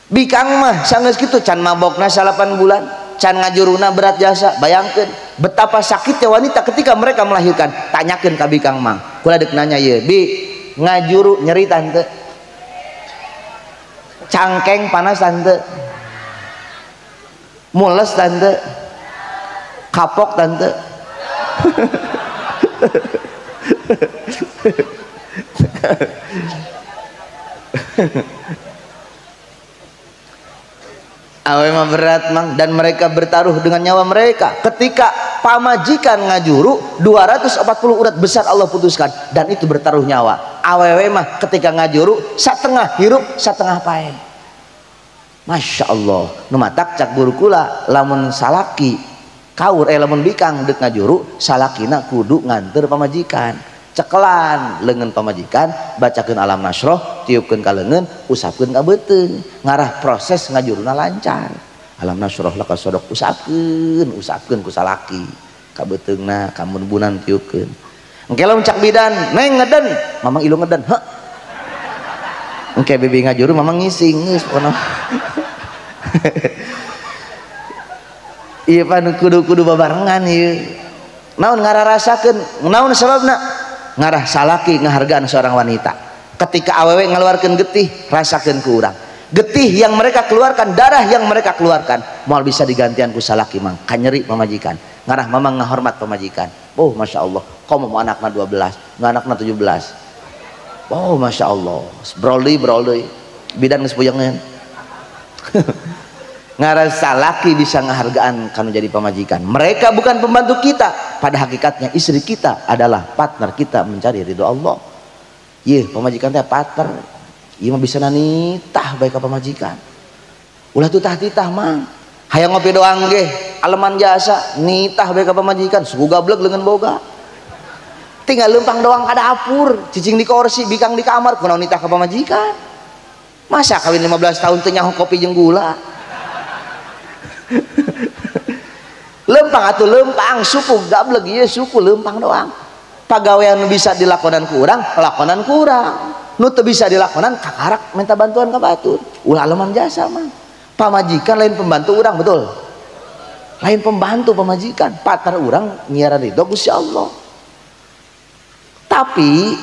Bikang mah sanggeus kitu can mabokna 8 bulan, can ngajuruna berat jasa. Bayangkeun betapa sakitnya wanita ketika mereka melahirkan. Tanyakeun ka bikang mang. Kula deuk nanya ieu, bi ngajuru nyeri tante? Cangkeng panas tante? Mules tante? Kapok tante? Awe mah berat mang, dan mereka bertaruh dengan nyawa mereka. Ketika pamajikan ngajuru 240 urat besar Allah putuskan, dan itu bertaruh nyawa. Awewe mah ketika ngajuru setengah hirup setengah pae. Masya Allah. Nu matak cak guru kula lamun salaki kaur lamun bikang dek ngajuru salakina kudu nganter pamajikan, cekelan leungeun pamajikan, bacakeun alam nasroh, tiupkeun ka leungeun, usapkeun ka beuteung, ngarah proses ngajuruna lancar. Alam nasroh laka sodok, usapkeun, usapkeun ku salaki ka beuteungna, ka munbunan tiupkeun. Engke lamun cak bidan, neng ngeden, mamang ilu ngeden, heuh. Engke bibi ngajuru mamang ngising geus pokona. Iya pan kudu-kudu babarengan ieu. Naon ngararasakeun? Naon sababna? Ngarah salaki ngahargaan seorang wanita. Ketika awewe ngaluarkeun getih, rasakeun ku urang. Getih yang mereka keluarkan, darah yang mereka keluarkan, moal bisa digantian ku salaki mang. Kanyeri pamajikan. Ngarah mamang ngahormat pamajikan. Oh, masya Allah. Komo mau anakna 12, nu anakna 17. Oh, masya Allah. Broli broli. Bidan geus puyengeun. Ngarasa laki bisa ngehargaan kanu jadi pamajikan. Mereka bukan pembantu kita. Pada hakikatnya istri kita adalah partner kita mencari ridho Allah. Yeuh pamajikan teh pater. Ieu mah bisa nitah bae ka pamajikan. Ulah tutah titah mang. Hayang ngopi doang ge, aleman jasa, nitah bae ka pamajikan, suku gablek leungeun boga. Tinggal lempang doang ka dapur, cicing di kursi, bikang di kamar, kunaon nitah ka pamajikan. Masa kawin 15 tahun teu nyaho kopi jeung gula. Lempang atuh lempang, suku gablek ieu suku lempang doang. Pagawean nu bisa dilakonan ku urang, lakonan ku urang. Nu teu bisa dilakonan kakarak minta bantuan ka batur. Ulah aleman jasa mah. Pamajikan lain pembantu urang, betul? Lain pembantu pamajikan, patar urang nyiaran ridho Gusti Allah. Tapi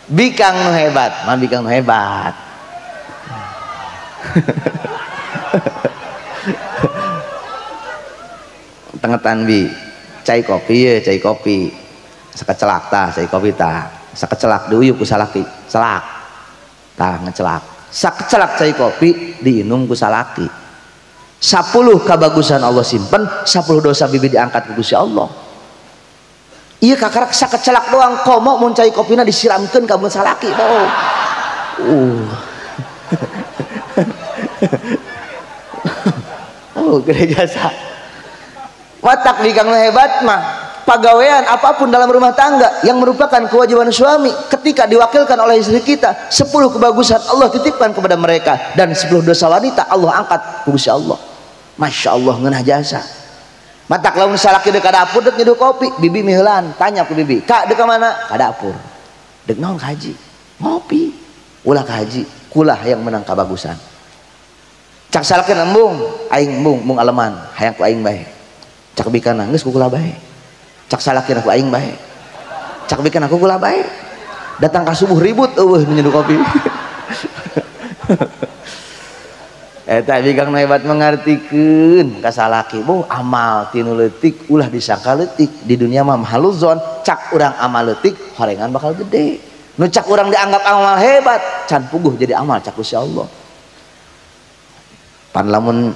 bikang nu hebat, mah bikang nu hebat. Tengetan bi, cai kopi ye, cai kopi. Sakecelak tah, cai kopi tah. Sakecelak diuyup ku salaki, celak. Tah ngecelak. Sakecelak cai kopi diinum ku salaki. 10 kabagusan Allah simpen, 10 dosa bibi diangkat ku Gusti Allah. Iya kakarak sakecelak doang komo mun cai kopina disiramkeun ka mun salaki. Oh. Oh, gede jasa. Watak bikang hebat mah pagawean apapun dalam rumah tangga yang merupakan kewajiban suami ketika diwakilkan oleh istri kita, 10 kebagusan Allah titipkan kepada mereka dan 10 dosa wanita Allah angkat ku Gusti Allah. Masya Allah ngeunah jasa. Matak lamun salaki deuk ka dapur deuk nyeduh kopi, bibi miheulan, tanya ku bibi, "Kak, deuk ka mana?" "Ka dapur." "Deuk naon ka haji?" "Ngopi." "Ulah ka haji, kulah yang menang kabagusan." Cak salaki embung, aing embung, mung aleman, hayang ku aing bae. Cak bikana geus ku kula bae. Cak salaki ku aing bae. Cak bikana ku kula bae. Datang ka subuh ribut eueuh nyeduh kopi. Eta bikang nu hebat mengartikeun ka salaki, boh amal tinu leutik ulah disangka leutik, di dunia mah haluzon, cak urang amal leutik horengan bakal gede. Nu cak urang dianggap amal hebat, can puguh jadi amal cak Gusti Allah. Pan lamun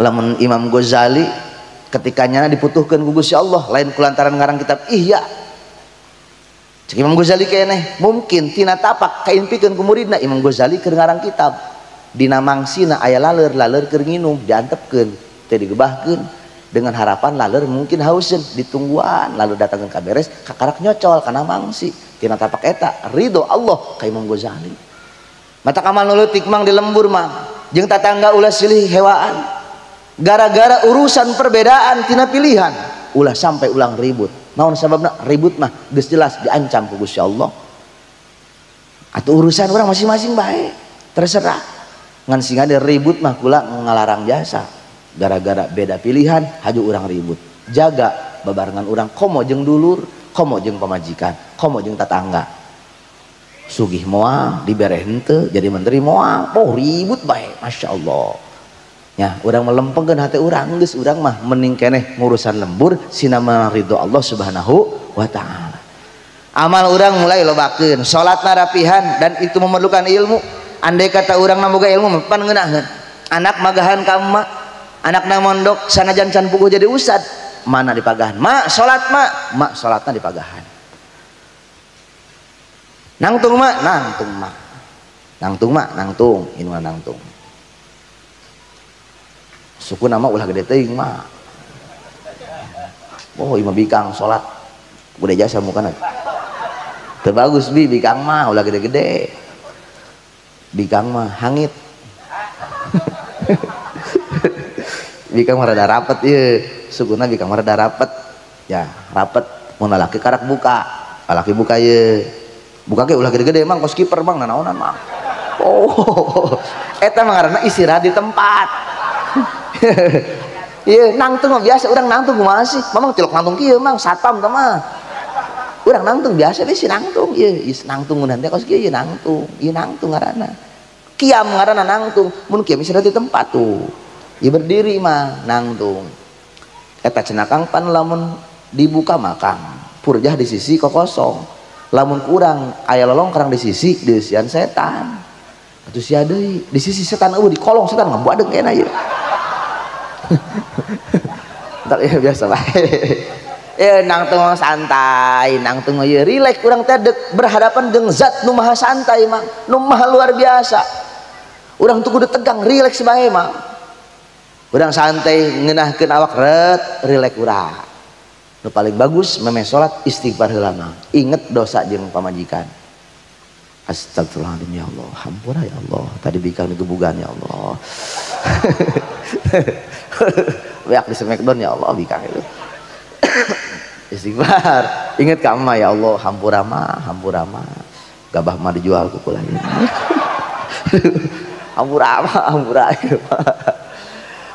lamun Imam Ghazali ketikanya diputuhkeun ku Gusti Allah lain kulantaran ngarang kitab Ihya. Cek Imam Ghazali keneh mungkin tina tapak kainpikeun ku muridna Imam Ghazali keur ngarang kitab. Dina mangsina aya laleur, laleur keur nginum diantepkeun teu digebahkeun dengan harapan laleur mungkin hauseun ditungguan lalu datangkeun ka beres kakarak nyocol kana mangsi tina tapak eta ridho Allah ka Imam Ghazali. Mata kamal nu leutik mang di lembur mang jeung tatangga ulah silih hewaan gara-gara urusan perbedaan tina pilihan ulah sampai ulang ribut. Naon sababna ribut mah geus jelas diancam ku Gusti Allah. Atau urusan orang masing-masing bae terserah. Ngan sing ada ribut mah kula ngalarang jasa gara-gara beda pilihan haju urang ribut. Jaga babarengan urang komo jeung dulur, komo jeung pamajikan, komo jeung tatangga. Sugih moal dibere henteu jadi menteri moal, oh ribut bae Masya Allah. Ya, urang melempengkeun hati urang geus urang mah mending keneh ngurusan lembur sinama ridho Allah Subhanahu wa taala. Amal urang mulai lobakeun, salatna rapihan dan itu memerlukan ilmu. Andai kata urang namoga ilmu pan ngeunaheun. Anak magahan ka emak, anakna mondok sanajan can puguh jadi ustad, mana dipagahan? Mak salat mak, mak salatna dipagahan. Nangtung mak, nangtung mak. Nangtung mak, nangtung, ini mah nangtung. Suku nama ulah gede teuing mah. Oh, imah bikang salat. Gede jasa mukana. Teu bagus bi bikang mah ulah gede-gede. Bikang mah hangit. Bikang mah rada rapet ieu, sukuna bikang mah rada rapet. Ya, rapet mun lalaki karak buka. Lalaki buka ieu. Buka ge ulah gede-gede mang kos kiper mang nanaonan mang. Oh, eta mah ngaranna istirahat di tempat. Iya, nangtung mah biasa urang nangtung kumaha sih? Mamang tilok nangtung kieu mang satpam teh mah. Urang nangtung biasa we si nangtung ieu, nangtung mun teh kos kieu ieu nangtung, ieu nangtung ngaranna. Kiam ngaranna nangtung, mun kiam istirahat di tempat tuh. Ieu berdiri mah nangtung. Eta cenah Kang pan lamun dibuka mah Kang, purjah di sisi kokosong. Lamun kurang aya lolongkrang di sisi dieusian setan. Atuh sia deui di sisi setan eueuh di kolong setan ngabuadeng kena ieu. Entar ya biasa bae. Ya nang tengah santai, nang tengah ieu rileks urang teh berhadapan jeung zat nu maha santai mah, nu maha luar biasa. Urang tuh kudu tegang rileks bae mah. Urang santai ngeunahkeun awak ret rileks urang. Nu paling bagus memeh salat istighfar heula mah. Inget dosa jeung pamajikan. Astagfirullahaladzim ya Allah, hampura ya Allah. Tadi bikang digebugan ya Allah. Beak di smackdown ya Allah bikang itu. Istighfar, inget ka emak ya Allah, hampura mah, hampura mah. Gabah mah dijual ku kula. Hampura mah, hampura.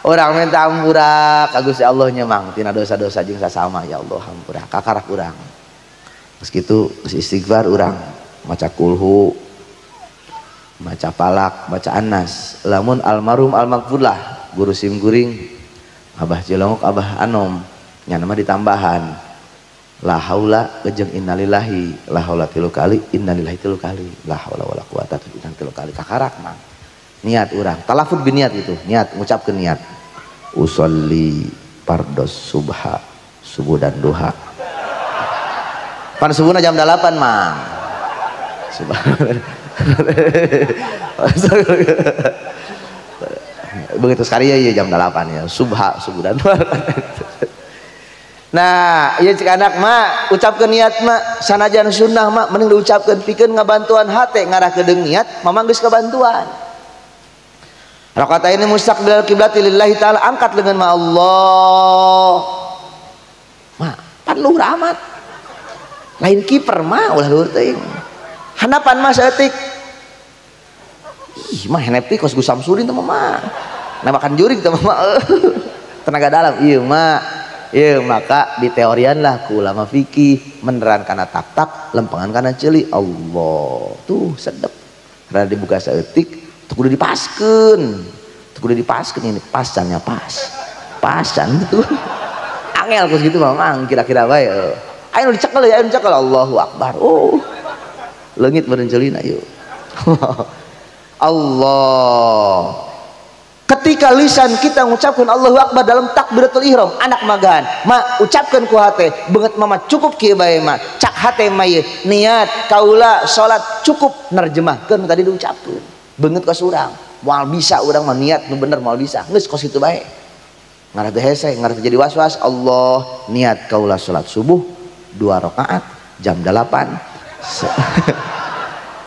Orang minta hampura ka Gusti Allah nya mang tina dosa-dosa jeung sasama ya Allah hampura kakarak urang. Geus kitu geus istighfar urang maca kulhu, maca falak, maca anas. Lamun almarhum almaghfurlah guru sim guring Abah Cilongok Abah Anom nya mah ditambahan la haula jeung innalillahi, la haula 3 kali, innalillahi 3 kali, la haula wala quwata illa billah 3 kali kakarak mang. Niat urang talafud bin niat itu, niat ngucapkeun niat. Usolli pardos subha, subuh dan duha. Pan subuhna jam 8 mang. Begitu sekali ya jam 8 ya, subha, subuh dan duha. Nah, ieu cik anak mah ucapkeun niat mah sanajan sunnah mah mending diucapkeun pikeun ngabantuan hate ngarah kedeung niat mamang geus kabantuan. Rakaat ini mustaqbil kiblati lillahi ta'ala, angkat lengan ma Allah. Ma, pan luhur amat. Lain kiper mah ulah luhur teuing. Hanapan mah saeutik. Ih, mah henep teh kos Gus Samsudin teh mah. Nembakan jurig teh mah. Tenaga dalam ieu mah. Ieu maka diteorian lah ku ulama fikih meneran kana tak-tak, lempengan kana ceuli. Allah. Tuh sedep. Rada dibuka saeutik tuh kudu dipaskeun. Tuh kudu dipaskeun ini pasannya pas. Pasan tuh. Angel kos gitu mah mang kira-kira bae. Ayo dicekel ya, ayo dicekel Allahu Akbar. Oh. Leungit meureun ceulina yeuh. Allah. Ketika lisan kita mengucapkan Allahu Akbar dalam takbiratul ihram, anak magan, ma ucapkan ku hate, beungeut mama cukup kieu bae ma, cak hate ma ieu, niat kaula salat cukup nerjemahkeun tadi diucapkeun. Beungeut ka surang, moal bisa urang mah niat nu bener moal bisa, geus kos kitu bae. Ngarah teu hese, ngarah teu jadi was-was. Allah niat kaula salat subuh 2 rakaat jam 8.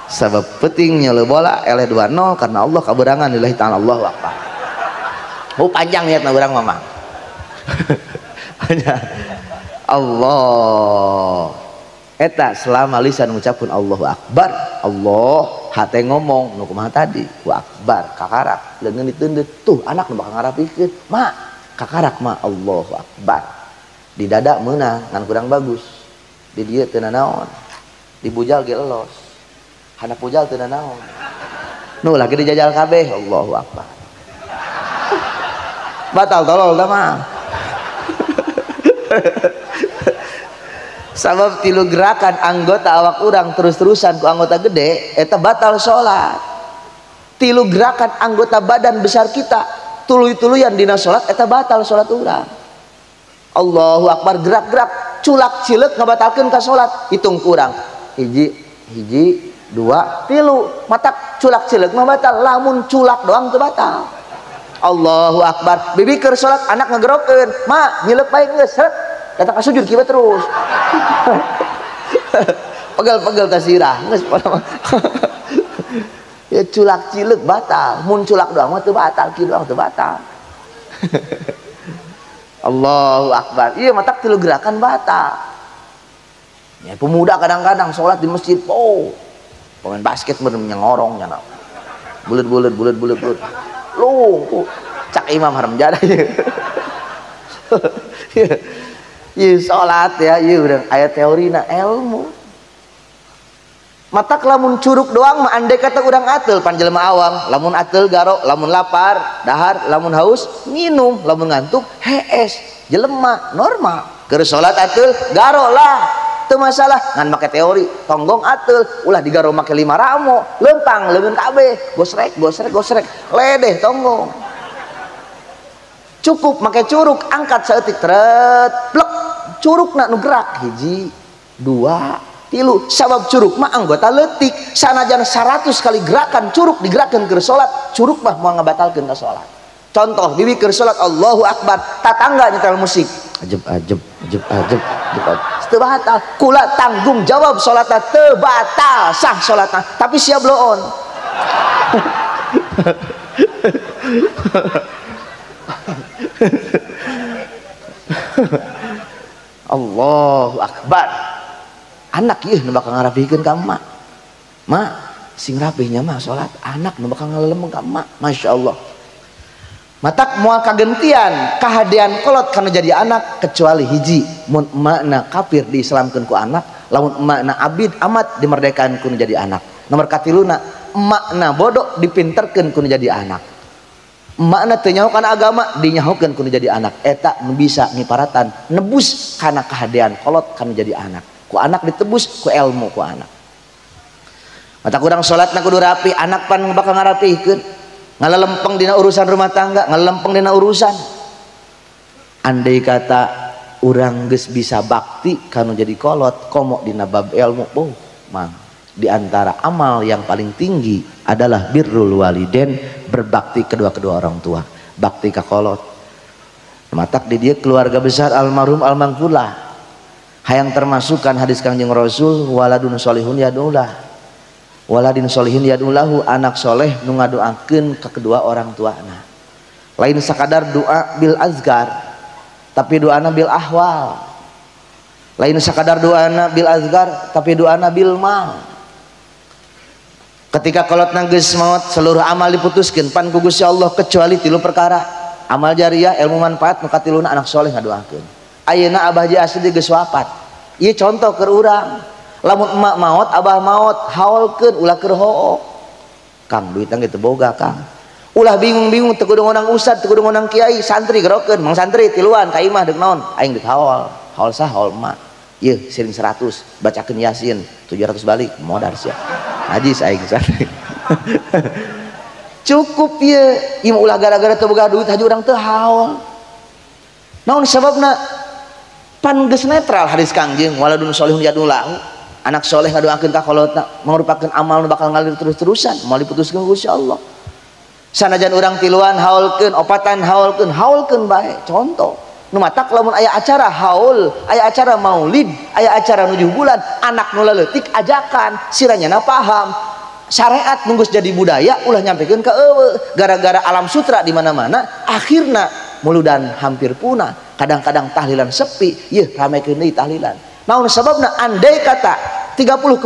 Sabab penting nyele bola eleh 2-0 karena Allah kaberangan lillahi ta'ala Allahu Akbar. Oh panjang niatna urang mah. Panjang. Allah. Eta selama lisan ngucapkeun Allahu Akbar, Allah hate ngomong nu kumaha tadi, wa akbar kakarak leungeun diteundeut tuh anak nu bakal ngarapikeun, ma kakarak ma Allahu Akbar. Di dada meunang ngan kurang bagus. Di dieu teu nanaon. Di bujal ge elos. Handap bujal teu nanaon. Nu lagi dijajal kabeh Allahu Akbar. Batal tolol tah mah. Sabab tilu gerakan anggota awak urang terus-terusan ku anggota gede eta batal salat. Tilu gerakan anggota badan besar kita tuluy-tuluyan dina salat eta batal salat urang. Allahu Akbar gerak-gerak culak cileuk ngabatalkeun ka salat hitung kurang hiji hiji dua tilu matak culak cileuk mah batal, lamun culak doang teu batal. Allahu Akbar bibi keur salat anak ngegerokeun ma nyilep bae geus seret datang ka sujud kieu terus. Pegel-pegel ka sirah geus ya culak cileuk batal, mun culak doang mah teu batal, kieu doang teu batal. Allahu Akbar. Iya matak tilu gerakan batal. Ya pemuda kadang-kadang sholat di masjid, oh pemain basket bener ngorong nya bulet bulet bulet bulet bulet. Lu cak imam haram jadah. Iya sholat ya, iya udah ayat teorina ilmu. Matak lamun curug doang mah andai kata urang ateul pan jelema awam, lamun ateul garo, lamun lapar dahar, lamun haus minum, lamun ngantuk hees, jelema normal. Keur salat ateul garo lah. teu masalah ngan make teori tonggong ateul ulah digaro make 5 ramo lempang leungeun kabeh gosrek gosrek gosrek ledeh tonggong cukup make curuk angkat saeutik tret plek curukna nu gerak 1 2 3 sabab curuk mah anggota leutik sanajan 100 kali gerakan curuk digerakkeun keur salat curuk mah moal ngabatalkeun ka salat. Contoh bibi keur salat Allahu Akbar tatangga nyetel musik ajeb ajeb ajeb ajeb ajeb teu batal kula tanggung jawab salatna teu batal sah salatna tapi sia bloon. Allahu Akbar anak ieu nu bakal ngarapihkeun ka emak mak sing rapihnya mah salat anak nu bakal ngalemeng ka emak masyaallah. Matak moal kagentian kahadean kolot kana jadi anak kecuali hiji mun emakna kafir diislamkeun ku anak lamun emakna abid amat dimerdekaan ku nu jadi anak. Nomor katiluna emakna bodoh dipinterkeun ku nu jadi anak. Emakna teu nyaho kana agama dinyahokeun ku nu jadi anak. Eta nu bisa ngiparatan nebus kana kahadean kolot kana jadi anak. Ku anak ditebus ku ilmu ku anak. Matak urang salatna kudu rapi anak pan bakal ngarapihkeun. Ngalelempeng dina urusan rumah tangga, ngalelempeng dina urusan. Andai kata urang geus bisa bakti kanu jadi kolot, komo dina bab ilmu, oh, mang. Di antara amal yang paling tinggi adalah birrul waliden, berbakti kedua-kedua orang tua, bakti ka kolot. Matak di dia keluarga besar almarhum almangfulah. Hayang termasukkan hadis Kangjeng Rasul waladun solihun yadulah. Waladin solihin yadulahu anak soleh nu ngadoakeun ka kedua orang tuana. Lain sakadar doa bil azkar tapi doana bil ahwal. Lain sakadar doana bil azkar tapi doana bil mal. Ketika kolot geus maot seluruh amal diputuskeun pan ku Gusti Allah kecuali 3 perkara. Amal jariah, ilmu manfaat nu katiluna anak soleh ngadoakeun. Ayeuna Abah Haji Asdi geus wafat. Ieu contoh keur urang. Lamun emak maot abah maot haolkeun ulah keur hook kang duitna ge teu boga kang ulah bingung-bingung teu kudu ngondang ustad teu kudu ngondang kiai santri gerokeun mang santri tiluan ka imah deuk naon aing deuk haol haol sah haol emak ieu siring 100 bacakeun yasin 700 balik modar sia najis aing santri. Cukup ieu ieu ulah gara-gara teu boga duit haji urang teu haol naon sababna pan geus netral hadis Kangjeng waladun solihun yadulahu anak soleh ngadoakeun ka kolotna merupakan amal nu bakal ngalir terus-terusan moal diputuskeun ku Gusti Allah. Sanajan urang tiluan haulkeun opatan haulkeun haulkeun bae contoh nu matak lamun aya acara haul aya acara maulid aya acara nujuh bulan anak nu leutik ajakan siranyana paham syariat nunggus jadi budaya ulah nyampekeun ka eueuh gara-gara alam sutra di mana-mana akhirna muludan hampir punah kadang-kadang tahlilan sepi yeuh ramekeun deui tahlilan. Naon sababna andai kata 30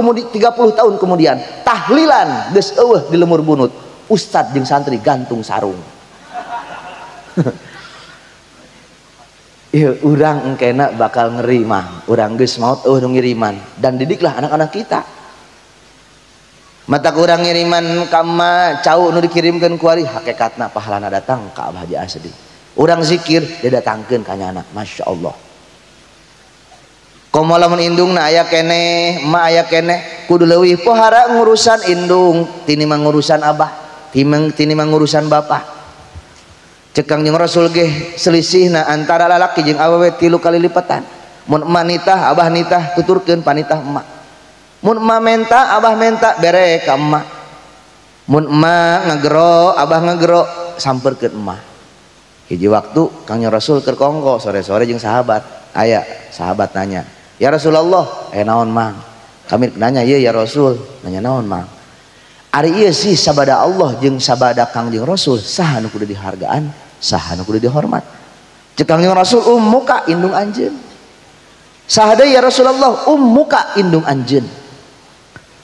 tahun kemudian tahlilan geus eueuh di lemur bunut ustad jeung santri gantung sarung. Ieu urang engkena bakal ngeri mah urang geus maot eueuh nu ngiriman dan didiklah anak-anak kita. Mata kurang ngiriman ka emak cau nu dikirimkeun ku ari hakikatna pahalana datang ka Abah Haji Asdi. Urang zikir didatangkeun ka nyana masyaallah. Komo lamun indungna aya keneh, emak aya keneh, kudu leuwih pohara ngurusan indung tinimbang ngurusan abah, tinimbang ngurusan bapak. Cek Kangjeng Rasul ge selisihna antara lalaki jeung awewe 3 kali lipatan. Mun emak nitah, abah nitah, tuturkeun panitah emak. Mun emak menta, abah menta, bere ka emak. Mun emak ngagero, abah ngagero, samperkeun emak. Hiji waktu Kangjeng Rasul keur kongko sore-sore jeung sahabat. Aya sahabat nanya, "Ya Rasulullah, naon mang?" Kami nanya, "Ieu ya Rasul." Nanya naon mang? Ari ieu sih sabada Allah jeung sabada Kangjeng Rasul saha nu kudu dihargaan, saha nu kudu dihormat. Cek Kangjeng Rasul, "Ummuka indung anjeun." Saha deui ya Rasulullah, "Ummuka indung anjeun."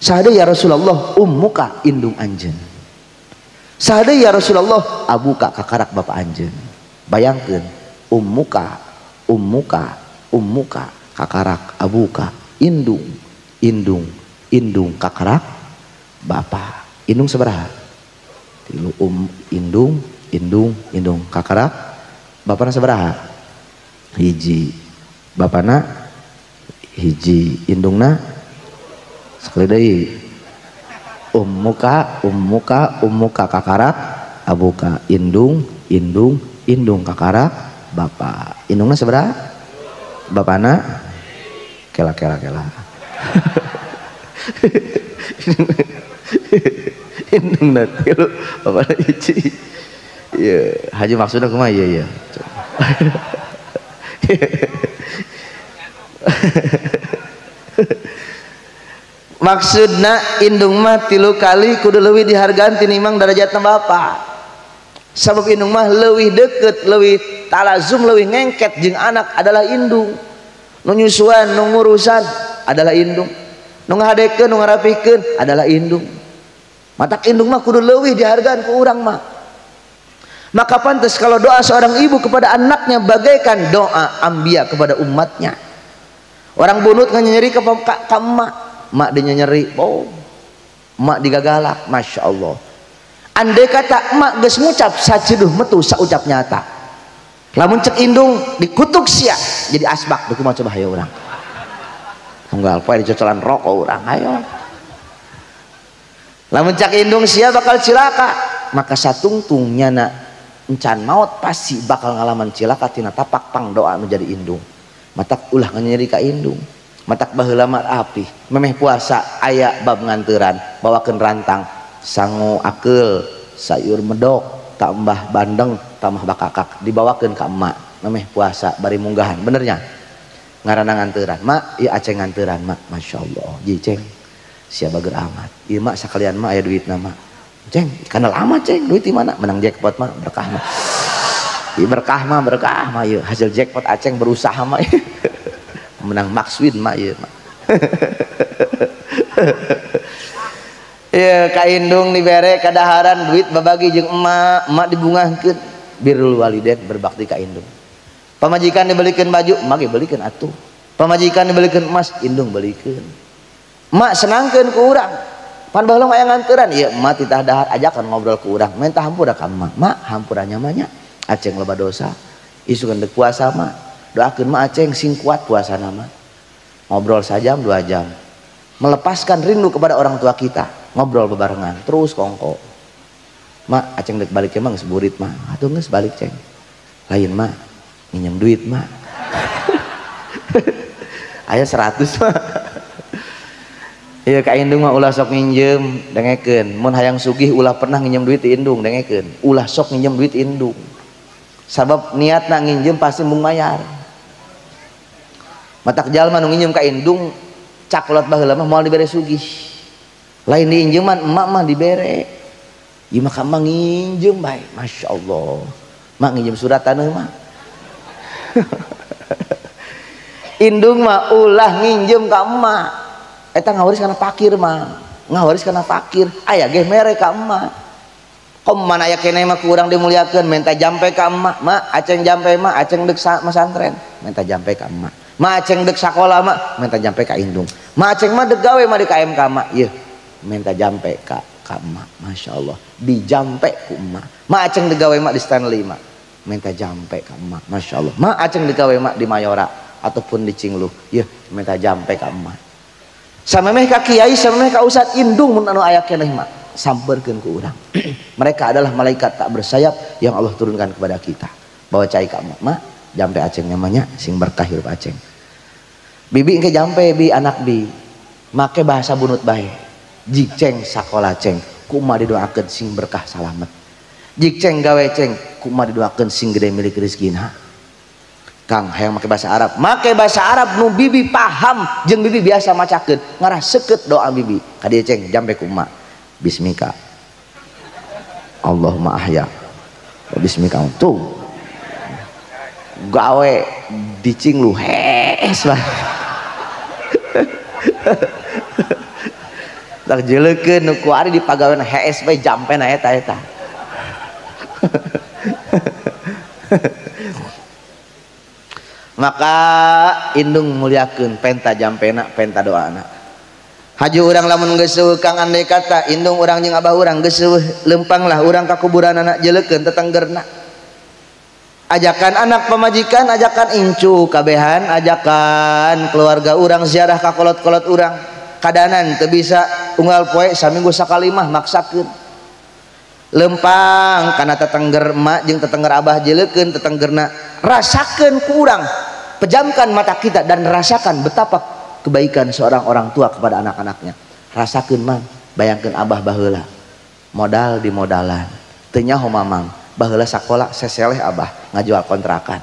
Saha deui ya Rasulullah, "Ummuka indung anjeun." Saha deui ya Rasulullah, "Abuka kakarak bapa anjeun." Bayangkeun, ummuka, ummuka, ummuka kakarak abuka, indung, indung, indung kakarak bapa. Indung sabaraha? Tilu indung, indung, indung kakarak bapana sabaraha? Hiji. Bapana Hiji indungna sekali deui ummuka ummuka ummuka kakarak abuka indung indung indung kakarak bapak. Indungna sabaraha? Bapana kela kela kela. Indungna tilu bapana hiji. Ieu haji maksudna kumaha ieu ieu. Maksudna indung mah 3 kali kudu leuwih dihargaan tinimbang darajatna bapa. Sabab indung mah leuwih deket, leuwih talazum, leuwih ngengket jeung anak adalah indung. Nu nyusuan, nu ngurusan adalah indung. Nu ngahadekeun, nu ngarapihkeun adalah indung. Matak indung mah kudu leuwih dihargaan ku urang mah. Maka pantas kalau doa seorang ibu kepada anaknya bagaikan doa ambia kepada umatnya. Orang bunut nyeri ke emak, emak dinyeri, oh, emak digagalak, masya Allah. Andai kata emak geus ngucap saceduh metu saucap nyata. Lamun cek indung dikutuk sia jadi asbak, duh kumaha coba hayo urang. Tunggal poe dicocolan rokok urang, hayo. Lamun cek indung sia bakal cilaka, maka satungtung nyana encan maot pasti bakal ngalaman cilaka tina tapak pang doa nu jadi indung. Matak ulah nyeri ka indung. Matak baheula mah apih memeh puasa aya bab nganteran bawakeun rantang sangu akeul sayur medok tambah bandeng tambah bakakak dibawakeun ka emak memeh puasa bari munggahan benernya ngaranna nganteran mak ieu aceng nganteran mak masyaallah ji ceng sia bager amat ieu mak sakalian mak aya duitna mak ceng kana lama ceng duit di mana menang jackpot mak berkah mak ieu berkah mah ieu hasil jackpot aceng berusaha mak menang max win mak ieu mak. Ieu ka indung dibere kadaharan duit babagi jeung emak, emak dibungahkeun birrul walidain berbakti ka indung. Pamajikan dibelikeun baju, emak ge belikeun atuh. Pamajikan dibelikeun emas, indung belikeun. Emak senangkeun ku urang. Pan baheula mah aya nganteran, ieu emak titah dahar ajakan ngobrol ku urang, minta hampura ka emak. Mak hampura nya mah nya. Aceng loba dosa. Isukan deuk puasa mah. Doakeun mah aceng sing kuat puasana mah. Ngobrol sajam 2 jam. Melepaskan rindu kepada orang tua kita. Ngobrol bebarengan terus kongko. Mak aceng deuk balik emang geus burit mah. Atuh geus balik ceng. Lain mak nginjem duit mak. Aya 100 mah. Ieu ka indung mah ulah sok nginjem dengekeun. Mun hayang sugih ulah pernah nginjem duit ti indung dengekeun. Ulah sok nginjem duit indung. Sabab niatna nginjem pasti mung mayar. Matak jalma nu nginjem ka indung caklot baheula mah moal dibere sugih. Lain diinjeman emak mah dibere. Ieu mah ka emak nginjem bae, masyaallah. Mak nginjem surat taneuh mah. Indung mah ulah nginjem ka emak. Eta ngawaris kana fakir mah. Ngawaris kana fakir, aya ge mere ka emak. Kom mana aya keneh mah ku urang dimuliakeun minta jampe ka emak, mak aceng jampe mak aceng deuk masantren, minta jampe ka emak. Mak aceng deuk sakola mak minta jampe ka indung. Mak aceng mah deuk gawe mah di KMK mak, ieu minta jampe ka emak. Masyaallah, dijampe ku emak. Mak aceng deuk gawe mak di Stanley mak, minta jampe ka emak. Masyaallah. Mak aceng deuk gawe mak di Mayora ataupun di Cingluh, ieu minta jampe ka emak. Samemeh ka kiai, samemeh ka ustad indung mun anu aya keneh mak samperkeun ku urang. Mereka adalah malaikat tak bersayap yang Allah turunkan kepada kita. Bawa cai ka emak, mak jampe aceng namanya sing berkah hirup aceng. Bibi engke jampe bi anak bi. Make bahasa bunut bae. Jik ceng sakola ceng, ku emak didoakeun sing berkah salamet. Jik ceng gawe ceng, ku emak didoakeun sing gede milik rezekina. Kang hayang make bahasa Arab, make bahasa Arab nu bibi paham jeung bibi biasa macakeun, ngarah seukeut doa bibi. Ka dieu ceng jampe ku emak. Bismika Allahumma ahya wa bismika tuh gawe dicing lu hees lah. Tak jelekeun nu kuari dipagawean hees bae jampena eta eta. Maka indung muliakeun penta jampena penta doana. Haji urang lamun geus eueuh kang andai kata indung urang jeung abah urang geus eueuh lempanglah urang ka kuburan anak jelekeun tetanggerna. Ajakan anak pamajikan, ajakan incu kabehan, ajakan keluarga urang ziarah ka kolot-kolot urang. Kadanan teu bisa unggal poe saminggu sakali mah maksakeun. Lempang kana tetengger emak jeung tetengger abah jeleukeun tetenggerna, rasakeun ku urang. Pejamkan mata kita dan rasakan betapa kebaikan seorang orang tua kepada anak-anaknya. Rasakeun mang, bayangkeun abah baheula. Modal di modalan. Teu nyaho mamang, baheula sakola seseleh abah ngajual kontrakan.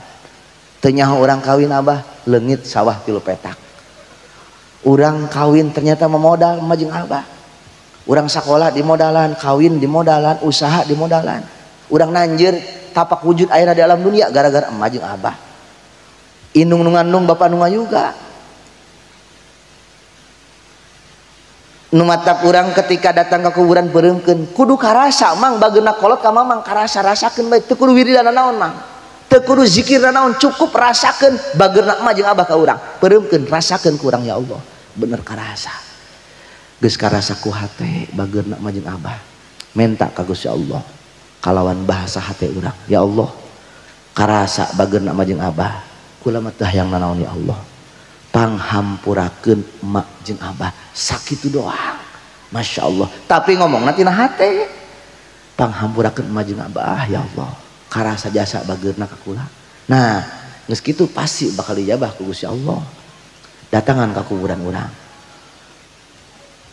Teu nyaho urang kawin abah, leungit sawah 3 petak. Urang kawin ternyata memodal emak jeung abah. Urang sakola di modalan, kawin di modalan, usaha di modalan. Urang nanjir tapak wujud ayeuna di alam dunia gara-gara emak jeung abah. Indung nu ngandung bapak nu ngayuga. Nu matak urang ketika datang ke kuburan beureumkeun kudu karasa mang bageuna kolot ka mamang karasa rasakeun bae teu kudu wiridan naon mang. Teu kudu zikir naon, cukup rasakeun bageuna emak jeung abah ka urang. Beureumkeun rasakeun ku urang ya Allah, bener karasa. Geus karasa ku hate bageuna emak jeung abah. Menta ka Gusti Allah kalawan bahasa hate urang, ya Allah karasa bageuna emak jeung abah. Kula mah teu hayang nanaon ya Allah. Panghampurakeun emak jeung abah sakitu doang. Masya Allah. Tapi ngomongna tina hate. Panghampurakeun emak jeung abah ya Allah. Karasa jasa bageurna ka kula. Nah, geus kitu pasti bakal dijabah ku Gusti Allah. Datangan ka kuburan urang.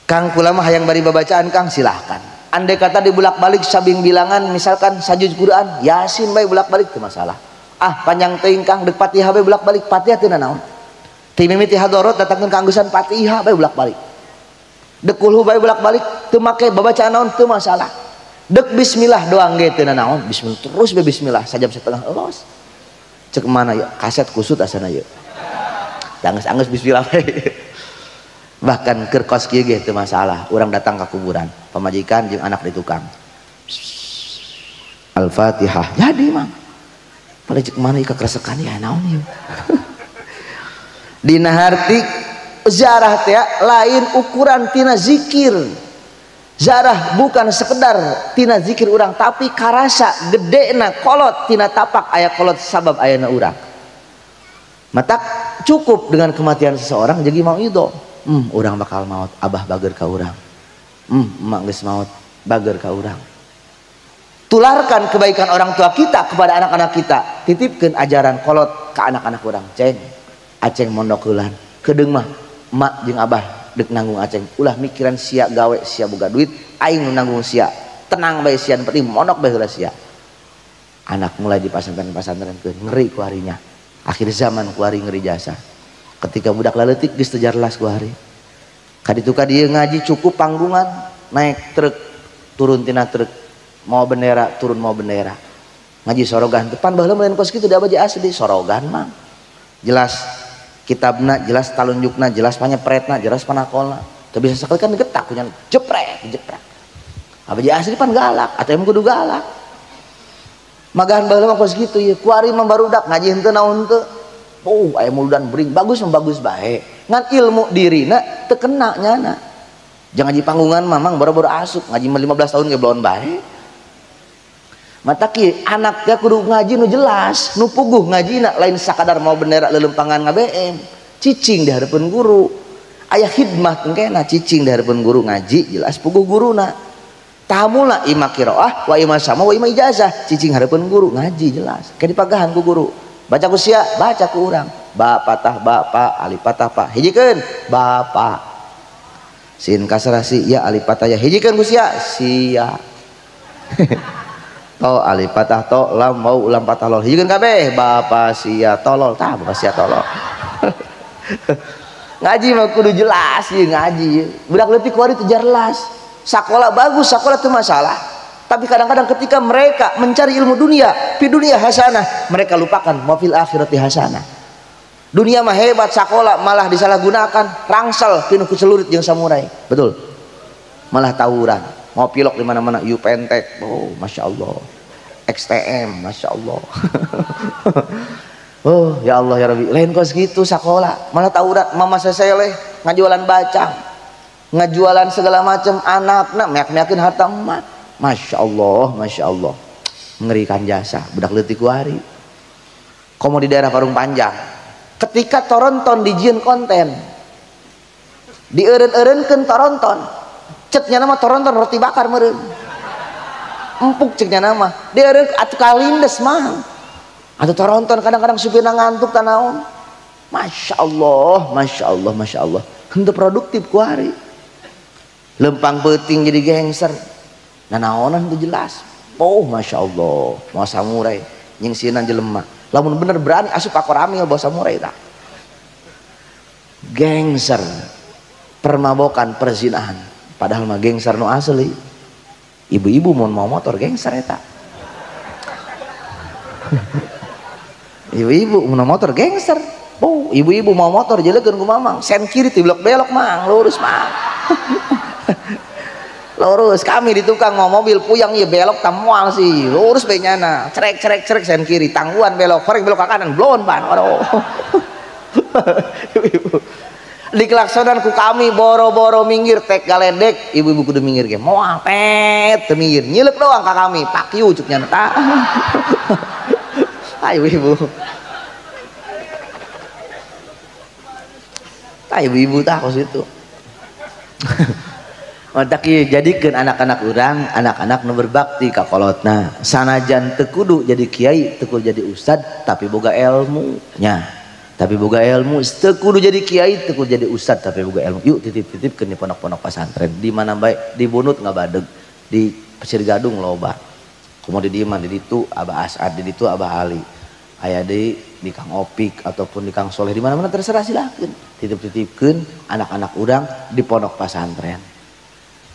Kang kula mah hayang bari babacaan Kang silahkan. Andai kata dibulak-balik sabing bilangan misalkan sajuz Quran, Yasin bae bulak-balik teu masalah. Ah panjang teuing Kang deuk Fatihah bae bulak-balik Fatihah teu nanaon. Ti mimiti hadorot datangkeun ka anggusan Fatihah bae bulak-balik. Deuk kulhu bae bulak-balik teu make babacaan naon teu masalah. Deuk bismillah doang ge teu nanaon, bismillah terus bae bismillah sajam setengah elos. Cek mana ya kaset kusut asana ieu. Anggeus-anggeus bismillah bae. Bahkan keur kos kieu ge teu masalah, urang datang ka kuburan, pamajikan jeung anak di tukang. Al-Fatihah jadi mang. Pada cek mana ieu keresekan ya naon ieu. Dina harti ziarah teh lain ukuran tina zikir. Ziarah bukan sekedar tina zikir urang tapi karasa gedena kolot tina tapak aya kolot sabab ayana urang. Matak cukup dengan kematian seseorang jadi mau itu. Urang bakal maut, abah bager ka urang. Emak geus maut, bager ka urang. Tularkan kebaikan orang tua kita kepada anak-anak kita. Titipkeun ajaran kolot ke anak-anak urang. Ceng, aceng mondok heulan. Kedeung mah emak jeung abah deuk nanggung aceng. Ulah mikiran sia gawe, sia boga duit, aing nu nanggung sia. Tenang bae sia, penting mondok bae heula sia. Anak mulai di pasantren-pasantrenkeun, ngeri ku harinya. Akhir zaman ku hari ngeri jasa. Ketika budak laletik geus teu jarlas ku hari. Kaditu ka dieu ngaji cukup panggungan, naik truk, turun tina truk. Mau bendera turun mau bendera ngaji sorogan depan baheula meureun kos kitu da abaji asli sorogan mang jelas kitabna jelas talunjukna jelas panyepretna jelas panakolna teu bisa sakali kan getak kunya jeprek jeprek abaji asli pan galak atau emang kudu galak magahan baheula mah kos kitu ieu kuari mah barudak ngaji henteu naon teu aya muludan bering bagus mah bagus bae ngan ilmu dirina teu kena nyana jangan ngaji panggungan mah mang boro-boro asup ngaji mah 15 tahun ge belon bae. Mata ki anaknya kudu ngaji nu jelas, nu puguh ngajina lain sakadar mau bendera lelempangan ngabm, cicing di hadapan guru. Aya khidmah tengkena cicing di hadapan guru ngaji jelas puguh guruna. Tamula ima qiraah wa ima sama wa ima ijazah, cicing hadapan guru ngaji jelas. Kayak dipagahan ku guru. Baca ku sia, baca ku urang. Ba patah ba pa alif patah pa. Hijikeun bapa. Sin kasrah si ya alif patah ya hijikeun ku sia sia. To alif patah to lam mau lam patah lol hijikeun kabeh bapa sia tolol tah bapa sia tolol. Ngaji mah kudu jelas ieu ngaji. Budak leutik kuari teu jelas. Sakola bagus, sakola teu masalah. Tapi kadang-kadang ketika mereka mencari ilmu dunia, fi dunia hasanah, mereka lupakan wa fil akhirati hasanah. Dunia mah hebat, sakola malah disalahgunakan, rangsel pinuh ku celurit jeung samurai. Betul. Malah tawuran. Mau pilok di mana-mana, Yupentek, oh masya Allah, XTM, masya Allah. Oh ya Allah ya Rabbi, lain kos gitu sekolah, malah tawuran, mama seseleh, ngajualan bacang, ngajualan segala macam, anakna meak-meakin harta emak, masya Allah, masya Allah, mengerikan jasa, budak leutik ku hari. Komo di daerah Parung Panjang. Ketika toronton dijieun konten, dieureun-eureunkeun toronton, ceknya nama toronton roti bakar meureun. Empuk ceknya nama. Dieureun atuh kalindes mah. Atuh toronton kadang-kadang supirna ngantuk tanaon. Masya Allah, Masya Allah, Masya Allah. Henteu produktif ku hari. Lempang peuting jadi gangster. Nanaonan henteu jelas. Oh, Masya Allah, mau samurai nyingsieunan jelema. Lamun bener berani asup ka koramil bawa samurai tah. Gangster, permabokan, perzinahan. Padahal mah gangster nu asli. Ibu-ibu mun mau motor gangster eta. Ibu-ibu mun motor gangster. Oh, ibu-ibu mau motor jelekeun ku mamang, sen kiri ti belok-belok mang, lurus mang. Lurus, kami di tukang mau mobil puyang ya belok tamual sih, lurus bae nyana, cerek cerek cerek sen kiri, tangguhan belok, korek belok ke kanan, blon pan, aduh. Ibu-ibu dikelaksonan ku kami boro-boro minggir tek galedek, ibu-ibu kudu minggir ge, moal pet teu minggir, nyilek doang ka kami, pakiu cuk nyana tah. Ayo ibu. Tah ibu-ibu tah kos itu. Matak ieu jadikeun anak-anak urang, anak-anak nu berbakti ka kolotna. Sanajan teu kudu jadi kiai, teu kudu jadi ustad, tapi boga ilmu nya. Tapi boga ilmu, teu kudu jadi kiai, teu kudu jadi ustad, tapi boga ilmu. Yuk titip-titipkeun di pondok-pondok pesantren, di mana bae, di Bunut ngabadeg, di Pasir Gadung loba. Komo di dieu mah di ditu Abah As'ad, di ditu Abah Ali. Aya deui di Kang Opik ataupun di Kang Soleh, di mana-mana terserah silakeun. Titip-titipkeun anak-anak urang di pondok pesantren.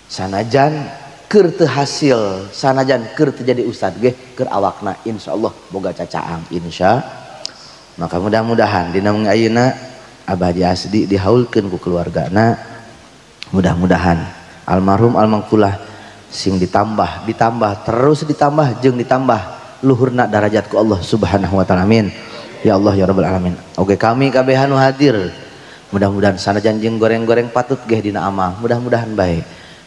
Sanajan keur teu hasil, sanajan keur teu jadi ustad ge keur awakna insyaallah boga cacaang insya. Maka mudah-mudahan dina wengi ayeuna Abah Haji Asdi dihaulkeun ku keluargana. Mudah-mudahan almarhum almangfulah sing ditambah, ditambah terus ditambah jeung ditambah luhurna darajat ku Allah Subhanahu wa taala. Amin. Ya Allah ya Rabbal alamin. Oke kami kabehan nu hadir mudah-mudahan sanajan jeung goreng-goreng patut geh dina amal, mudah-mudahan bae